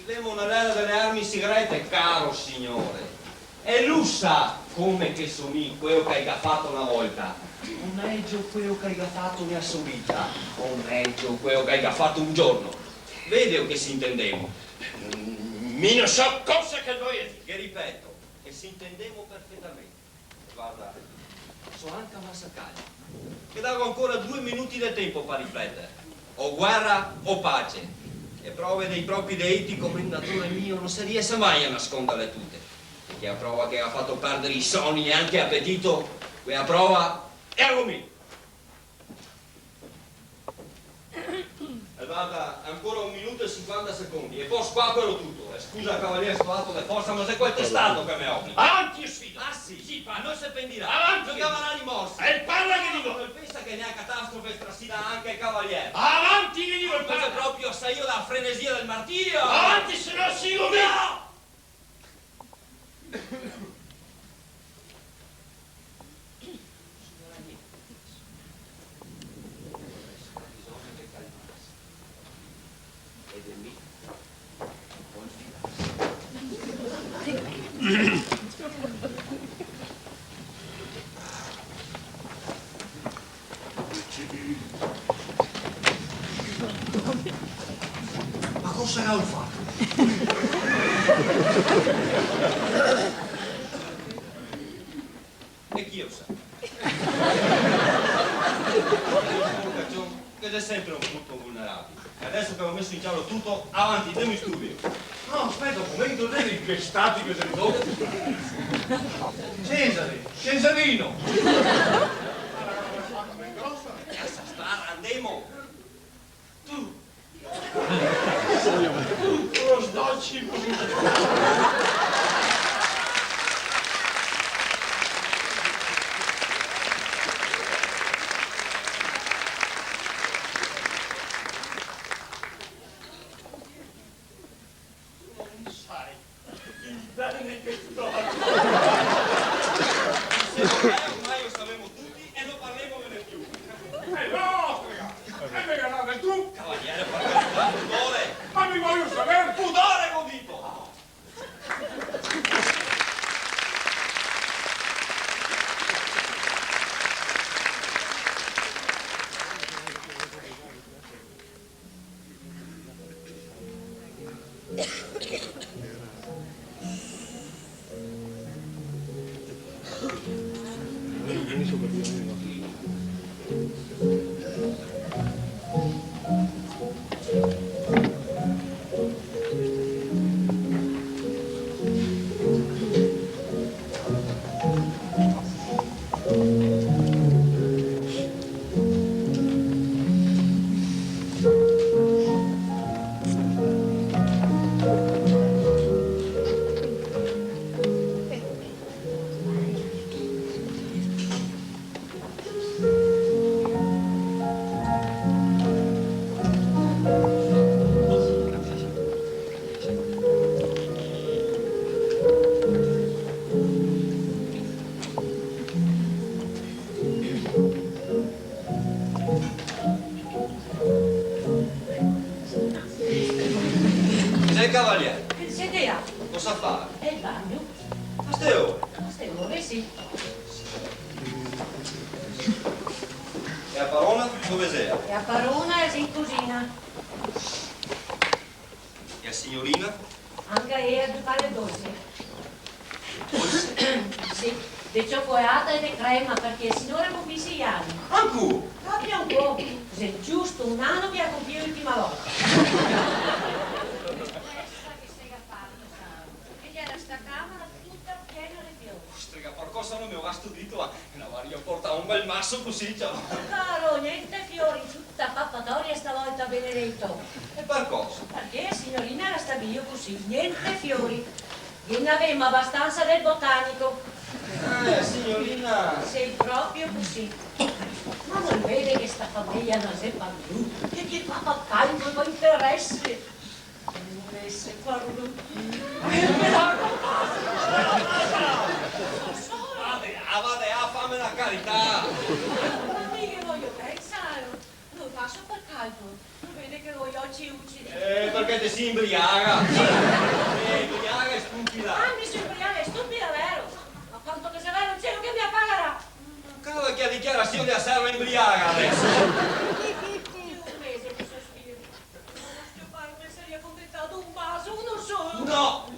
Vivemo na l'era dele armi segrete, caro signore! E lu sa come che so mi queo che el ga fato na volta, o mejo queo che el ga fato nea so vita, o mejo queo che el ga fato un giorno. Vedeo che se intendemo. Mi no so cosa che el vol dir. Ghe ripeto che se intendemo perfetamente. Varda, so anca masa calmo. Ghe dago ancora due minuti de tenpo par rifleter. O guera o pace. E prove dei propi deiti, comendator mio, no se riese mai a nasconderle tute. Parché a prova che ga fato perder i soni e anca l'apetito, quea prova ea go mi. E varda, ancora un minuto e sinquanta secondi, e po' squaquelo tuto. E scusa, cavalier, sto ato de forsa, ma xe quel testato che me obliga. Avanti, sfida! Ah, sì? Sì, parla. No se pentirà. Avanti! No gavarà rimorsi. E parla che digo! No pensa che nea catastrofe strasina anca el cavalier? Avanti, che digo, parla! Proprio saio da frenesia del martirio! Avanti, se no sigo mi! No! Siora mia, adeso ga bisogno de calmarse. E de mi no pol fidarse. Ma cosa galo fato? E chi lo sa? Che xe sempre un punto vulnerabile. E adeso che go meso in ciaro tuto, avanti, ndemo in studio. No, speta un momento, vedi in che stati che xe ridoto? Cesare, Cesarino! Lasa star, ndemo! Tu! Tu, prosdoci! Tu no sai el ben che ti porto. Se no, ormai lo savemo tuti e no parlemone più. Eh, no, ostrega! E me ga dà del tu! Cavaliere, par carità, pudore! Ma mi vojo saver! Pudore, go dito! Xe el cavalier. Sedea. Cosa fa? El bagno. A ste ore? A ste ore, sì. E a parona dove xea? E a parona xe in cusina. E a signorina? Anca ea a far el dolse. Dolse? Sì, de ciocolata e de crema, parché siora compie i sei ani. Ancò? Proprio ancò. Xe giusto un ano che a compie l'ultima volta. Pensa che se ga fato, sa, che gera sta camera tuta piena de fiori. Ostrega, par cosa no me lo gastu dito, va? Ghe n'avaria portà un bel maso cusì, ciò. Caro, gnente fiori, tuta papatoria stavolta, benedeto. E par cosa? Parché a signorina la sta bio cusì, gnente fiori. Ghe n'avemo abastansa del botanico. Eh, signorina. Sì, proprio cusì. Ma no vede che sta fameja no xe par lu, che ghe fa par calcolo, par interese? Invese par lu. Vade, ah, vade, ah, fame na carità. Ma mi ghe vojo ben, sa, no faso par calcolo. No vede che go i oci lucidi? Eh, parché te si imbriaga. Eh, imbriaga e stupida. Ah, mi so imbriaga e stupida, vero? Che se va in cielo, che me la pagarà? Cala che la dichiarasion la serva inbriaga deso. Un mese che sospiro. Vostro pare se saria contentà d'un baso, uno solo? No!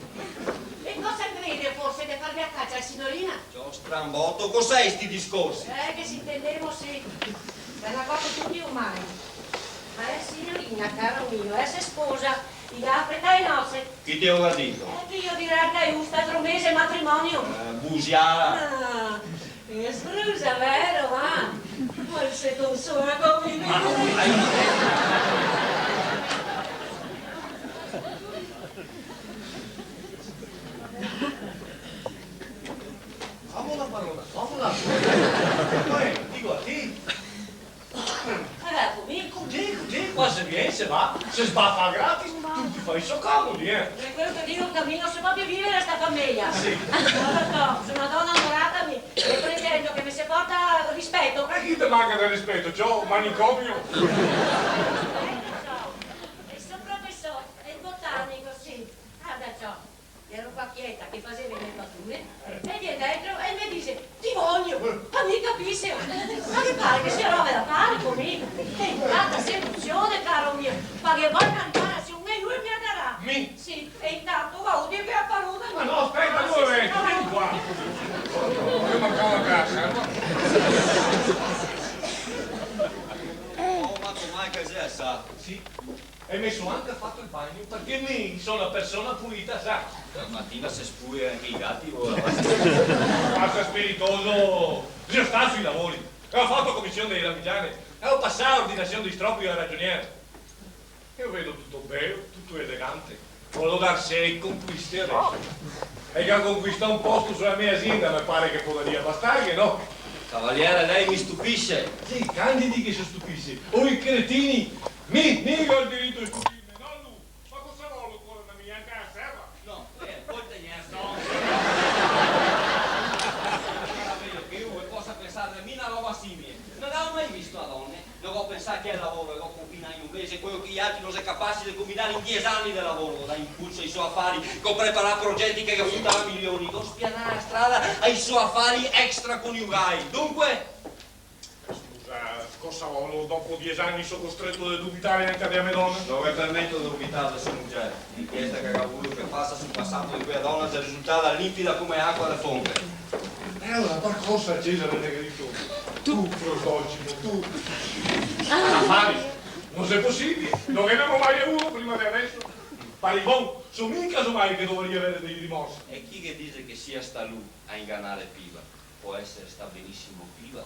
E cosa crede forse de farme a cacia, signorina? Ciò, stramboto, cos'è sti discorsi? Eh, che se intendemo, sì. Parla proprio tutti umani. Ma la signorina, caro mio, eh, se sposa, i ga afretà le nozze. Chi te lo ga dito? Eh, chi lo dirà che è giusto, altro mese, matrimonio. Eh, busiara. Ah, che sbrusa, vero, va? Poi se consuma come me. Ma dai. Famo na parola, famo na. Uè, digo a ti. Eh, co mi? Co ti, co ti, qua se vien, se va, se sbafa gratis, tuti fa i so comodi, eh. Par quel che digo, che mi no so proprio vivere in sta fameja. Sì. Varda, so na dona onorata, mi, e pretendo che me se porta rispeto. E chi te manca de rispeto? Ciò, manicomio. Eh, lo so. El so profesor, el botanico, sì. Varda, ciò. Iero qua chieta che fasevo le mie fature, e vien dentro e me dixe: "Ti vojo!" Ma mi capise? Ma che pare che sia roba da pare co mi? Che ingrata sedusion, caro mio! Ma che vol cantare a un e lu me la darà? Mi? Sì, e intanto va a dire che la parola. Ma no, speta, dove? Sì, sì, vien qua. Che mancava casa, eh? Oh, ma come che xe, sa? Sì. E me so anca fato el bagno, parché mi so na persona pulita, sa. La matina se spulia anca i gati, ora. Basta, spiritoso! Xe stà sui lavori, e go fato la comision dele ramigiane, e go pasà l'ordinasion dei stropii al ragionier. Eo vedo tuto beo, tuto elegante. Volevo darse le conquiste deso. E ga conquistà un posto su la mia azienda, me pare che podaria bastarghe, no? Cavaliere, lei mi stupisce. Sì, Candidi che se stupisce. O i cretini. Mi, mi go el dirito de stupirme, no lu. Ma cosa vol ancora da mi, anca la serva? No, eh, pol tegnerse. No. Era mejo che lu posa pensar a mi na roba simile. No gavevo mai visto a done. No go pensà che el lavoro che go combinà in un mese, quelo che i altri no xe capasi de combinare in diese ani de lavoro. Go dà impulso ai so afari, go preparà progeti che ga frutarà milioni, go spianà la strada ai so afari extraconiugai. Dunque? Scusa, cosa vol? Dopo diese ani so costreto de dubitare anca de la me dona? No me permeto de dubitar de so mugier. L'inchiesta che ga volù che fasa sul pasato de quela dona xe risultà limpida come acua de fonte. E alora par cosa Cesare te ga dito: "Tu, prosdocimo, tu"? Afari? No xe posibile, no ghe n'avemo mai avuo prima de deso. Par Ivon, so mi casomai che dovaria avere dei rimorsi. E chi ghe dixe che sia stà lu a inganare Piva? Pol esare stà benisimo Piva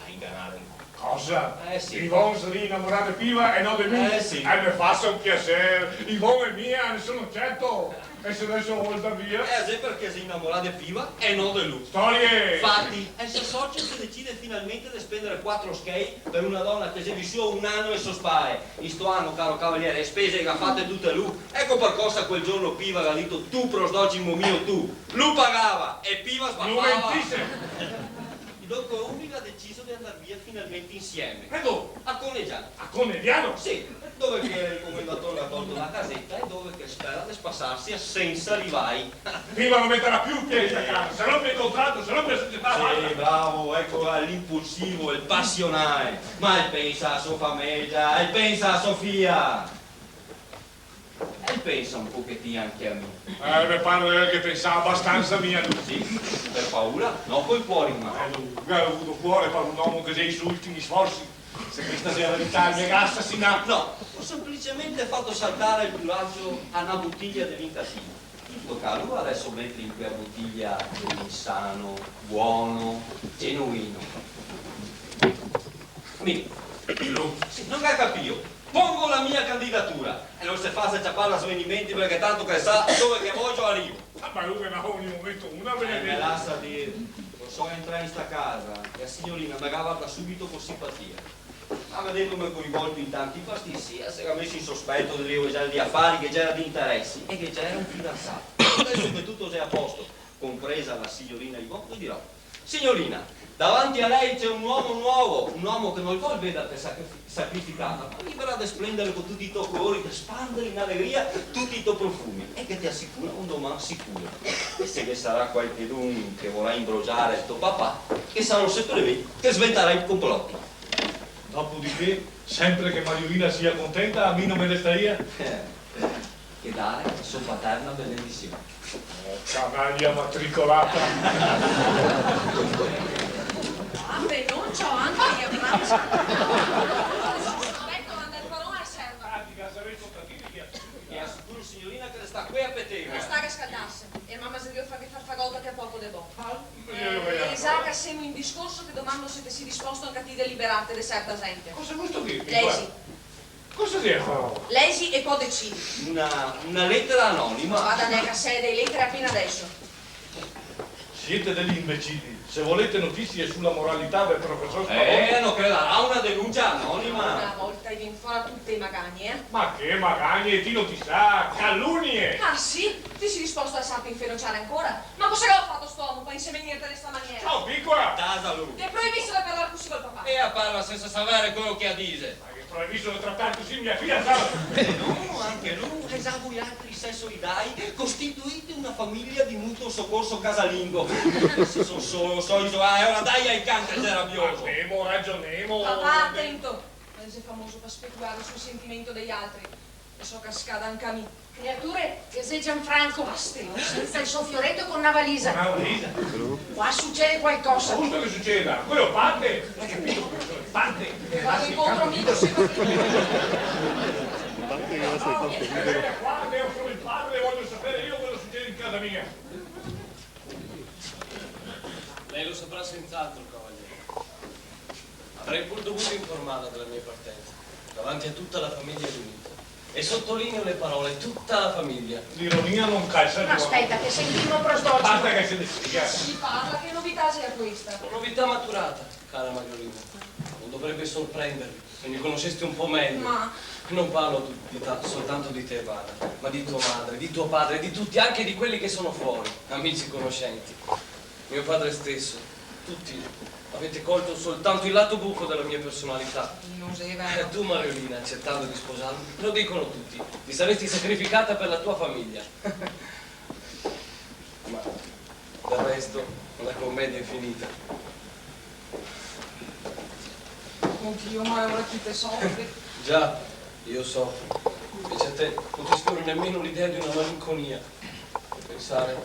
a inganare lu. Cosa? Eh, sì. Ivon sarìa inamorà de Piva e no de mi? Eh, sì. Eh, me fasa un piaser. Ivon xe mia, ne sono certo. E se deso vol ndar via? Eh, xe parché xe inamorà de Piva e no de lu. Storie! Fati, e sto socio se decide finalmente de spendare quatro schei par una dona che xe visuo un ano e so spale. In sto ano, caro cavaliere, le spese le ga fate tute lu. Eco par cosa quel giorno Piva ga dito: "Tu, prosdocimo mio, tu." Lu pagava e Piva sbafava. No mentise! Dopo luni ga deciso de ndar via finalmente insieme. E dove? A Conegiano. A Conegiano? Sì, dove che el comendator ga tolto la caseta e dove che el spera de spasarse sensa rivai. Piva no metarà più pie in sta casa, se rompe el contrato, se rompe la società, basta. Sì, bravo, eco, l'impulsivo, el pasionale. Ma el pensa a so fameja, el pensa a so fia. E pensa un pochetin anca a mi. Eh, me pare che pensa abastansa mi a lu. Sì? Par paura? No col cuor in man. Eh, lu ga avuo cuor par un omo che xe ai so ultimi sforsi. Se questa xe la verità, el me ga asasinà. No, go senplicemente fato saltare el curajo a na botiglia de vin catino. Toca a lu deso meter in quela botiglia vin sano, bon, genuino. Mi. Lu? Sì, no ga capìo. Pongo la mia candidatura. E no se fasa ciapar da svenimenti, parché tanto che sa dove che vojo arivo. Ah, ma lu ghe ne ga ogni momento una, eh, benedetto. Me lasa dir, go solo entrà in sta casa e la signorina me ga vardà subito co simpatia. Avendomela coinvolta in tanti pastisi, la se ga meso in sospeto de leoejar dei afari che gera de interesi e che gera un fidansato. Deso che tuto xe a posto, compresa la signorina Ivon, ghe dirò: Signorina, davanti a lei c'è un uomo nuovo, un uomo che no vol vederte sacrifi-, sacrificata, ma libera de splendere co tuti i to colori, de spandere in alegria tuti i to profumi e che te asicura un doman sicuro. E se ghe sarà qualchedun che vorà imbrogiare el to papà, che sa no se prevede che sventarà i comploti. Dopodiché, sempre che Mariolina sia contenta, a mi no me restaria che dare so paterna benedision. Oh, canaglia matricolata! Ah, beh, no, ciò, anca mi, abbraccio. Eco, anda, el paron a serva. Pratica, sarei contentissimo. E asicuro, signorina, che el sta qua a petego. No sta a scaldarse. E mama xe drio farghe far fagoto che a poco de bon. Ah, eh, eh, eh, sa che semo in discorso, che domando se te si disposto anca ti de liberarte de certa gente. Cosa vusto dirme? Lesi. Cosa xe sta roba? Lesi e po decidi. Una, una letera anonima. Vada, nega, xe de letere apena deso. Siete degli imbecilli. Se volete notizie sulla moralità del professor Spadoni... Eh, no credarà a una denuncia anonima. Una volta e vien fora tute e magagne, eh? Ma che magagne? Ti no ti sa, calunie! Ah, sì? Ti si disposto a lasarte inferociare ancora? Ma cosa che ga fato st'omo par insemenirte de sta maniera? Ciò, picola! Tasa lu! Te proibisi de parlar cusì col papà. E a parla sensa savere quelo che a dixe. Ma che proibisi de tratar cusì mia fia, sa? Eh no, anca lu, e sa vualtri sessoidai, costituite una fameja de mutuo socorso casalingo. Se so solo, so isolà, e ora dai al can che xe rabioso. Parlemo, ragionemo. Papà, atento! El xe famoso par speculare sul sentimento dei altri. E so cascada anca mi. Creature, che xe Gianfranco? Basteo, sensa el so fioreto e co na valisa. Co na valisa? Qua sucede qualcosa. Giusto che suceda, quelo parte, hai capito, profesore? Parte. E vado incontro mi, così va bene. Parte che va a sentar. Qua, io sono il padre, voglio sapere io cosa succede in casa mia. Lei lo saprà senz'altro, cavaliere. Avrei pur dovuto informarla della mia partenza, davanti a tutta la famiglia riunita. E sottolineo le parole, tutta la famiglia. L'ironia non calza. Ma aspetta, che sentimo prosdocio. Basta che se ne sia. Si parla, che novità sia questa? Una novità maturata, cara Mariolina. Non dovrebbe sorprendervi. Se mi conosceste un po' meglio. Ma... Non parlo di ta-, soltanto di te, Bada, ma di tua madre, di tuo padre, di tutti, anche di quelli che sono fuori, amici, conoscenti. Mio padre stesso. Tutti avete colto soltanto il lato buffo della mia personalità. No xe vero. E tu, Mariolina, accettando di sposarmi, lo dicono tutti, ti saresti sacrificata per la tua famiglia. Ma del resto la commedia è finita. Oddio, ma ora chi te soffri? Già, io soffro. Invece a te non ti sfiora nemmeno l'idea di una malinconia. Pensare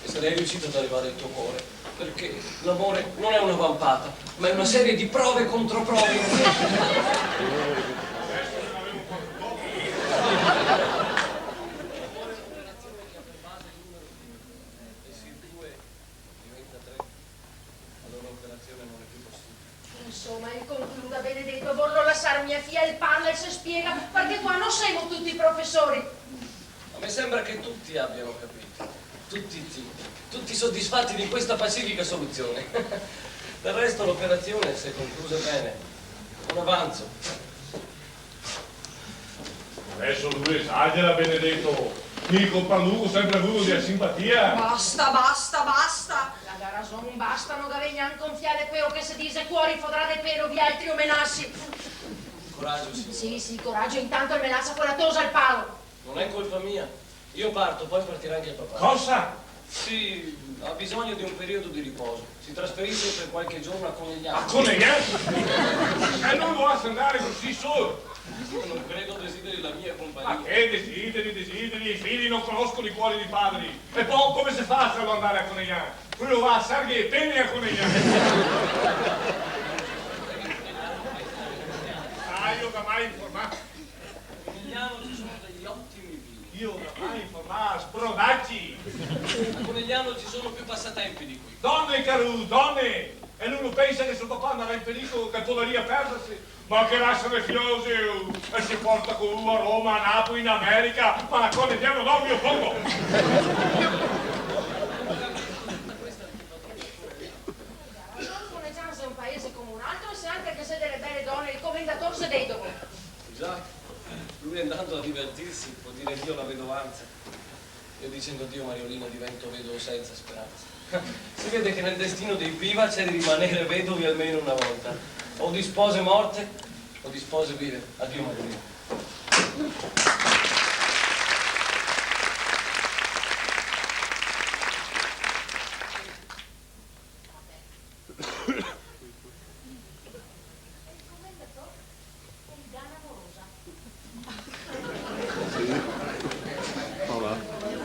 che sarei riuscito ad arrivare al tuo cuore, perché l'amore non è una vampata, ma è una serie di prove e controprove. E se il due diventa tre, allora l'operazione non è più possibile. Insoma, el concluda, benedeto, vorlo lasar mia fia, el parla, el se spiega, parché qua no semo tuti profesori. Ma mi sembra che tutti abbiano capito, tutti zitti, tutti soddisfatti di questa pacifica soluzione. Del resto l'operazione si è conclusa bene, un avanzo. Deso lu esagera, benedeto. Mi co par lu go sempre vuo de la simpatia. Basta, basta, basta! La ga rason, basta, no gavè gnanca un fià de queo che se dixe, cuori fodrà de pelo, vialtri omenasi. Coraggio, signora. Sì, sì, coraggio, intanto el me lasa quela tosa al palo. Non è colpa mia. Io parto, poi partirà anche il papà. Cosa? Sì, ha bisogno di un periodo di riposo. Si trasferisce per qualche giorno a Conegliano. A Conegliano? E no lo lasa andare cusì solo? Non credo desideri la mia compagnia. Ma che desideri, desideri? I figli non conoscono i cuori dei padri. E po' come se fa a farlo andare a Conegliano? Queo va a sarghe e pene a Conegliano. Ah, io oramai informà. A Conegliano ci sono degli ottimi vini. Io oramai informà, sbrodacci! A Conegliano ci sono più passatempi di qui. Done, caru, done! E lu no pensa che so papà andarà in pericolo, che podarìa perderse? Ma che rasa de fiol xe, oh! E se porta co lu a Roma, a Napoli, in America, ma a Conegliano no, mio poco! Conegliano xe un paese come un altro, e se anca ghe xe dele bele done, el comendator xe vedovo. Già, lui andando a divertirsi può dire addio alla vedovanza. Io dicendo addio, Mariolina, divento vedovo senza speranza. Si vede che nel destino dei Piva c'è di rimanere vedovi almeno una volta, o di spose morte o di spose vive. Addio, Mariolina.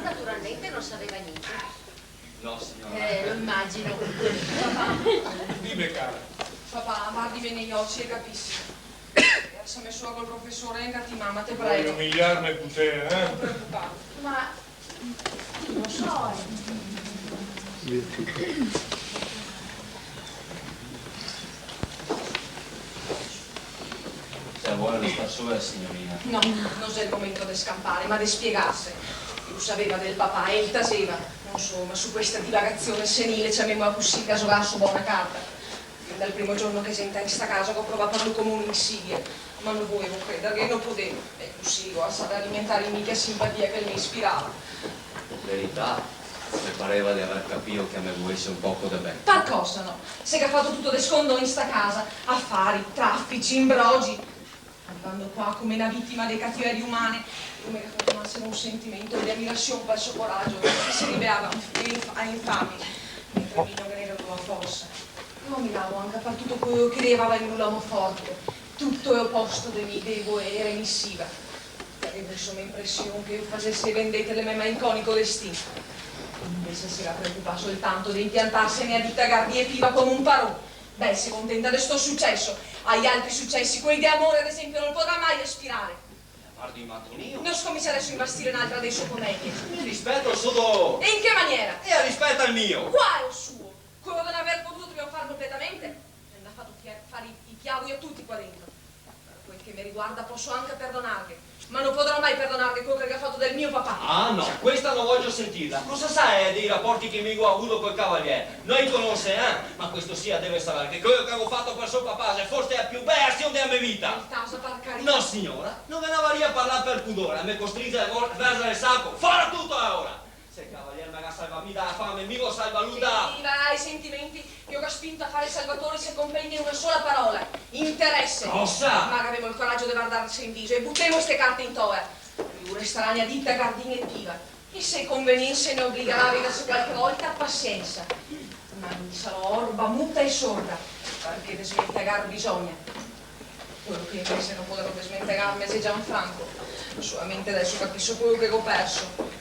Naturalmente non sapeva niente. No, signora. Eh, lo immagino. Dime, cara. Papà, vardime nei oci e capisi. Lasame sola col profesore e anca ti, mama, te prego. Vuoi umiliarme, putena, eh? Non preoccuparti. Ma Lo so, eh. Se la vol restar sola, signorina? No, no xe el momento de scanpare, ma de spiegarse. Lu saveva del papà e el taseva. No so, ma su questa divagazione senile, ciamemola cusì, el ga zogà la so bona carta. Fin dal primo giorno che xe entrà in sta casa go provà par lu come un'insidia, ma no voevo crederghe, no podevo. E cusì go lasà alimentar in mi chea simpatia che el me ispirava. In verità, me pareva de aver capìo che el me volese un poco de ben. Par cosa no? Se ga fato tuto de scondon in sta casa, afari, trafici, imbrogi. Rivando qua come na vitima de cativerie umane, lu me ga fato nasere un sentimento de amirasion pal so coragio, che se ribeava a inf-, a infami, mentre mi no ghe ne gavevo la forsa. Lo amiravo anca par tuto queo che levava in lu l'omo forte, tuto e oposto de mi, deboe e remissiva. Gavevo insoma inpresion che el fasese vendeta del me malinconico destin. Invese el se ga preocupà soltanto de impiantarse ne a dita Gardie Piva come un paron. Beh, el se contenta de sto suceso. Ai altri sucesi, quei de amore, ad esempio, no el podrà mai aspirare. Vardi, ma Tonio... No scominsiare deso a imbastire n'altra de e so comedie. Mi rispeto el so dolor. E in che maniera? E el rispeta el mio. Quale el suo? Queo de no aver potuto trionfar completamente? El me ga fato chia-, fare i, i chiavoli a tuti qua dentro. Par quel che me riguarda, poso anca perdonarghe. Ma no podrò mai perdonarghe queo che el ga fato del mio papà. Ah, no, questa no vojo sentirla. Cosa sa ela dei raporti che mi go avuto col cavalier? No i conose, eh? Ma questo sì, ela deve saver che queo che go fato par so papà xe forse la più bela asion dela me vita. El tasa, par carità. No, signora, no ve n'avaria parlà par pudore, me costrinze a vol-, verzer el saco. Fora tuto, alora! Se el cavalier me ga salvà mi dala fame, mi go salvà lu da... Sì, va, i sentimenti che lo ga spinto a fare el salvatore se comprendi in una sola parola: interese. Cosa? Ma gavevo el coragio de vardarse in viso e butemo ste carte in tola. Lu restarà ne a dita Gardin e Piva. E se conveniense ne obligarà a vedarse qualche volta, pasiensa. Ma mi sarò orba, muta e sorda, parché desmentegar bisogna. Queo che invese no podarò desmentegarme xe Gianfranco. Solamente deso capiso queo che go perso.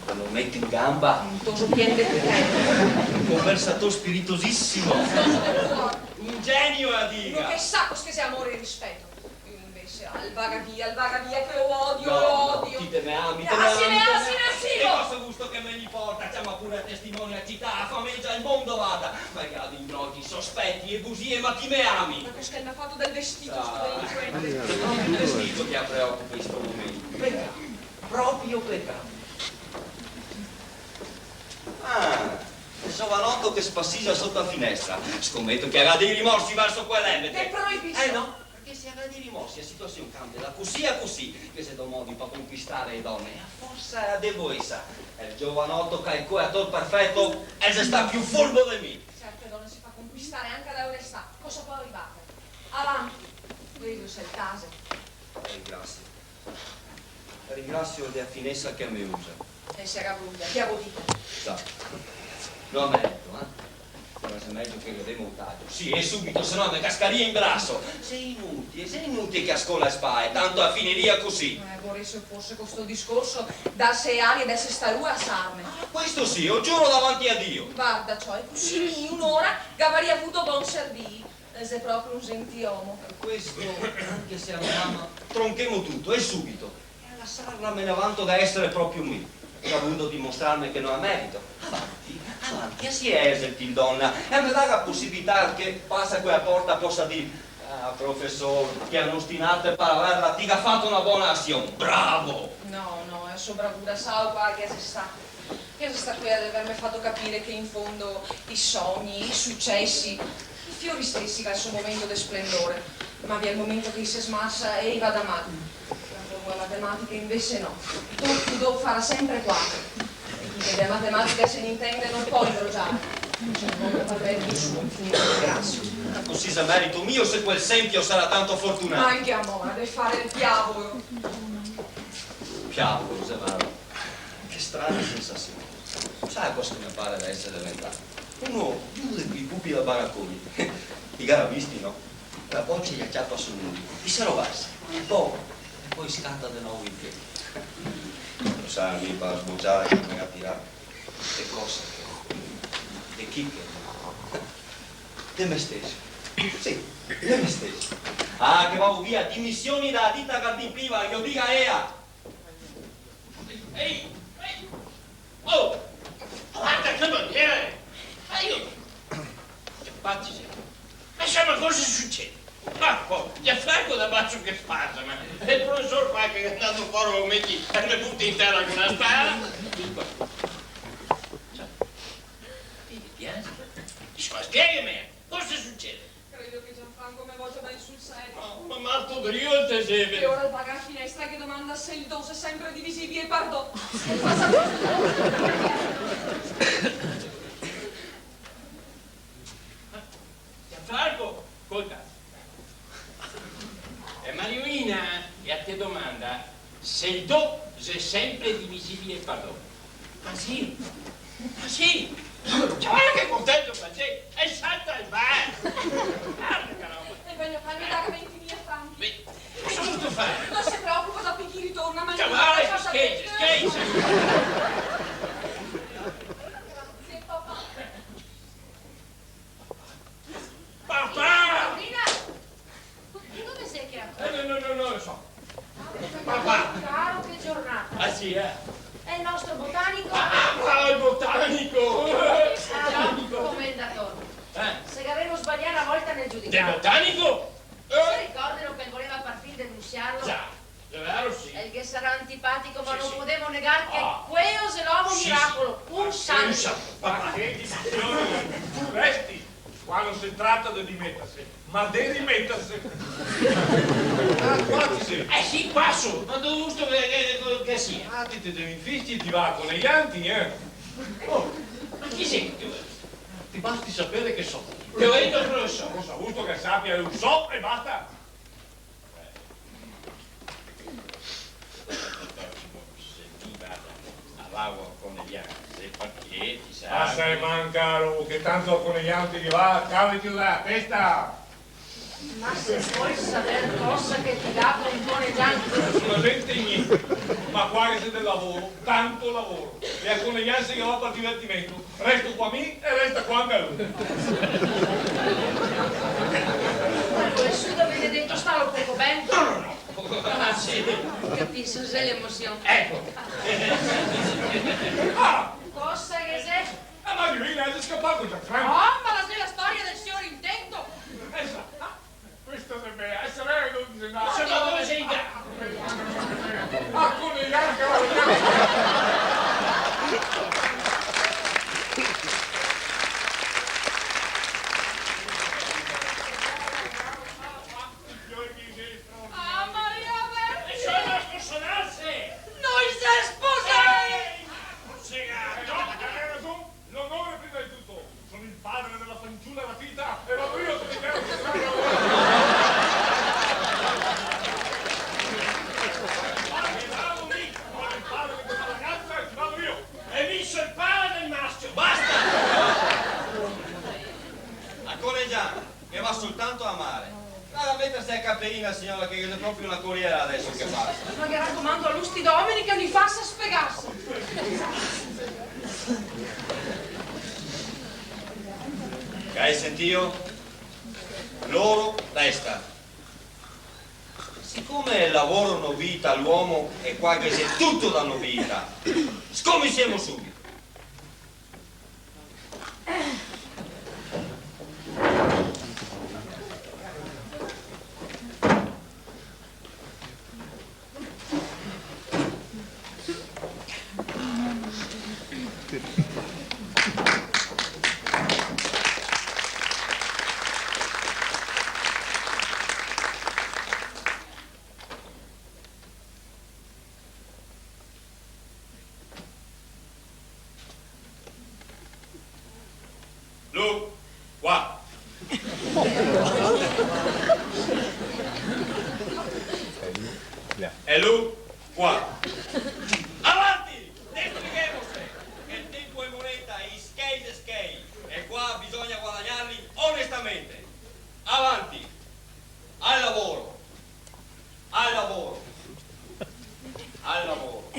Quando lo meti in ganba. Un toso pien de putene. Un conversator spiritosisimo. Un toso de cuor. Un genio, la diga. Uno che sa cos che xe amore e rispeto. Invese, el vaga via, el vaga via, che lo odio, no, lo odio. No, ti te me ami, te me ami, te me ami. Ah, sì, me ami, sì, me ami. E cosa vusto che me ne inporta? Ciama pure a testimoni la cità, la famegia, el mondo, varda. Magari inbroghi, sospeti e busie, ma ti me ami. Ma cos che el me ga fato del vestito, sto delinquente? Ah. Proprio el vestito che la preocupa in sto momento. Pecà, proprio pecà. Ah, el zovanoto che spasija soto la finestra. Scometo che el ga dei rimorsi verso quel ebete. Te proibisco. Eh no, parché se el ga dei rimorsi la situasion canbia da cusì a cusì, che xe do modi par conquistare le done, a forsa dela deboesa. El zovanoto che el ga el corator perfeto, el xe stà più furbo de mi. Certe done se fa conquistare anca da l'onestà, cosa pol rivare? Avanti, prego, se el tase. Eh, grasie. Ringrasio dela finesa che la me usa. E se la ga bruta, che la vol dir? Sa, no la merito, eh? Però xe mejo che ghe demo un tajo. Sì, e subito, se no la me cascaria in braso. Xe inutile, xe inutile che la scola le spae, tanto la finiria cusì. Eh, voreso forse co sto discorso darse le ali e deser stà lu a asarme. Ah, questo sì, lo giuro davanti a Dio. Varda, ciò, e cusì in un'ora gavaria vudo bon servii. E xe proprio un zentiomo. Par questo, anca se la me ama, tronchemo tuto, e subito. E a lasarla me ne vanto de esare proprio mi. Che ga vudo dimostrarme che no la merito. Avanti, avanti, la si eserciti, dona, e me daga la posibilità che, pasà quela porta, posa dir: "Ah, profesor, che a no stinarte par averla, ti ga fato na bona asion. Bravo!" No, no, la so bravura, sa, qua che xe stà. Che xe stà quela de averme fato capire che in fondo i sogni, i sucesi, i fiori stesi ga el so momento de splendore, ma vien el momento che i se smasa e i va da mal. La forma La matematica invese no. Tuto do farà senpre quatro. E chi che de matematica se ne intende no pol sbrogiare. Cioè, no pol aver nisuni, finì, grasie. Ma cusì xe merito mio se quel senpio sarà tanto fortunà. Ma anca a mo, de fare el diavolo. Diavolo, xe vero. Che strana sensasion. Sa cosa che me pare de esare deventà? Uno, uno de quei bubi da baraconi. I ga visti, no? La bocia i la ciapa sul mulo, i se roversa, e po, e po i scata de novo in pie. Lo sa, mi par sbociare che me ga tirà. De cosa? De chi che? De me steso. Sì, de me steso. Ah, che vao via, dimision da dita Gardin Piva, ghe lo diga ea! Ehi, ehi! Oh! Varda che maniere! Ma mi... Che pati semo? Ma insoma, cosa sucede? Ma po, Gianfranco da baso che spasima, ma el profesor qua che xe ndà fora, lo meti e me buta in tera co na spada. Ti qua. Ciò, ti pianzi? Insoma, spiegame, cosa sucede? Credo che Gianfranco me vogia ben sul serio. Ma, ma, ma, podarìo el te seme. E ora el va a finestra che domanda se el do xe senpre divisibile par do. E cosa... Gianfranco, scolta. E Mariolina, e a te domanda, se el do xe senpre divisibile par do. Ma sì, ma sì. Ciò, varda che contento che el xe, e salta el bar. Varda che roba. E vojo farghe dare ventimila franchi. Beh, cosa vuto fare? No se preocupa, dopo che ritorna, ma... Ciò, varda che scherzo, scherzo. Grasie, papà. Papà! Sabrina! Dove xe che... Eh, no, no, no, no, lo so. Papà! Caro, che giornata! Ah, sì, eh? Xe el nostro botanico. Ah, ah, el botanico! Ah, no, comendator. Eh? Se gavemo sbalià na volta nel giudicare. Del botanico? Eh? Se ricordelo che el voleva parfin denunsiarlo? Già. Xe vero, sì. El ghe sarà antipatico, ma no podemo negar che queo xe l'omo miracolo, un santo. Ma che discusion! Tu resti, quando se trata de dimeterse, ma de rimeterse. Ah, qua ti xe? Eh sì, qua so, ma dove vusto che, che, che sia? Ah, ti te devi infisti e ti va co i anti, eh? Oh, ma chi xe che ti... Ti basti sapere che so. Te lo digo, profesor. Cosa vusto che sapia? Lo so e basta. Pasa e manca, che tanto a Coneglian te ghe va, cavete la testa! Ma se vol saver cosa che ti ga co Coneglian? Assolutamente gnente, ma qua ghe xe del lavoro, tanto lavoro, e a Coneglian se ghe va par divertimento. Resto qua mi e resta qua anca lu. Ma quel sudo benedeto stalo poco ben? No, no, no. Ah, sì. Capiso, xe l'emosion. Eco. Ah! Cosa che xe? Ah, ma Divina, xe scapà co Gianfranco. Oh, ma la xe la storia del sior intento. Esato. Questa xe bea, e se vede che no te xe ndà. Ma dove xe ndà? A Coneglian. Ah, Maria Vergine! E sono sposarse! Noi se sposemo! Eh, no, eh, no, no, no, no, no, L'onore prima di tutto. Sono il padre della fanciulla rapita e vado io a cominciare a sistemare la... Bravo, bravo, mi! Sono il padre di questa ragazza e ci vado io! E mi so el pare del mascio! Basta! A Coneglian ghe va soltanto a mare. Vada a meterse a Caterina, siora, che ghe xe proprio na coriera deso che pasa. Ma ghe racomando a lu sti do omeni che no i fasa spegarse. Che ghe sentìo? Loro resta. Sicome el lavoro no vita l'omo e qua ghe xe tuto da no vita, scominsiemo subito. E lu qua. Avanti! Destrighemose! El tenpo xe moneta, i schei xe schei, e qua bisogna guadagnarli onestamente. Avanti! Al lavoro! Al lavoro! Al lavoro!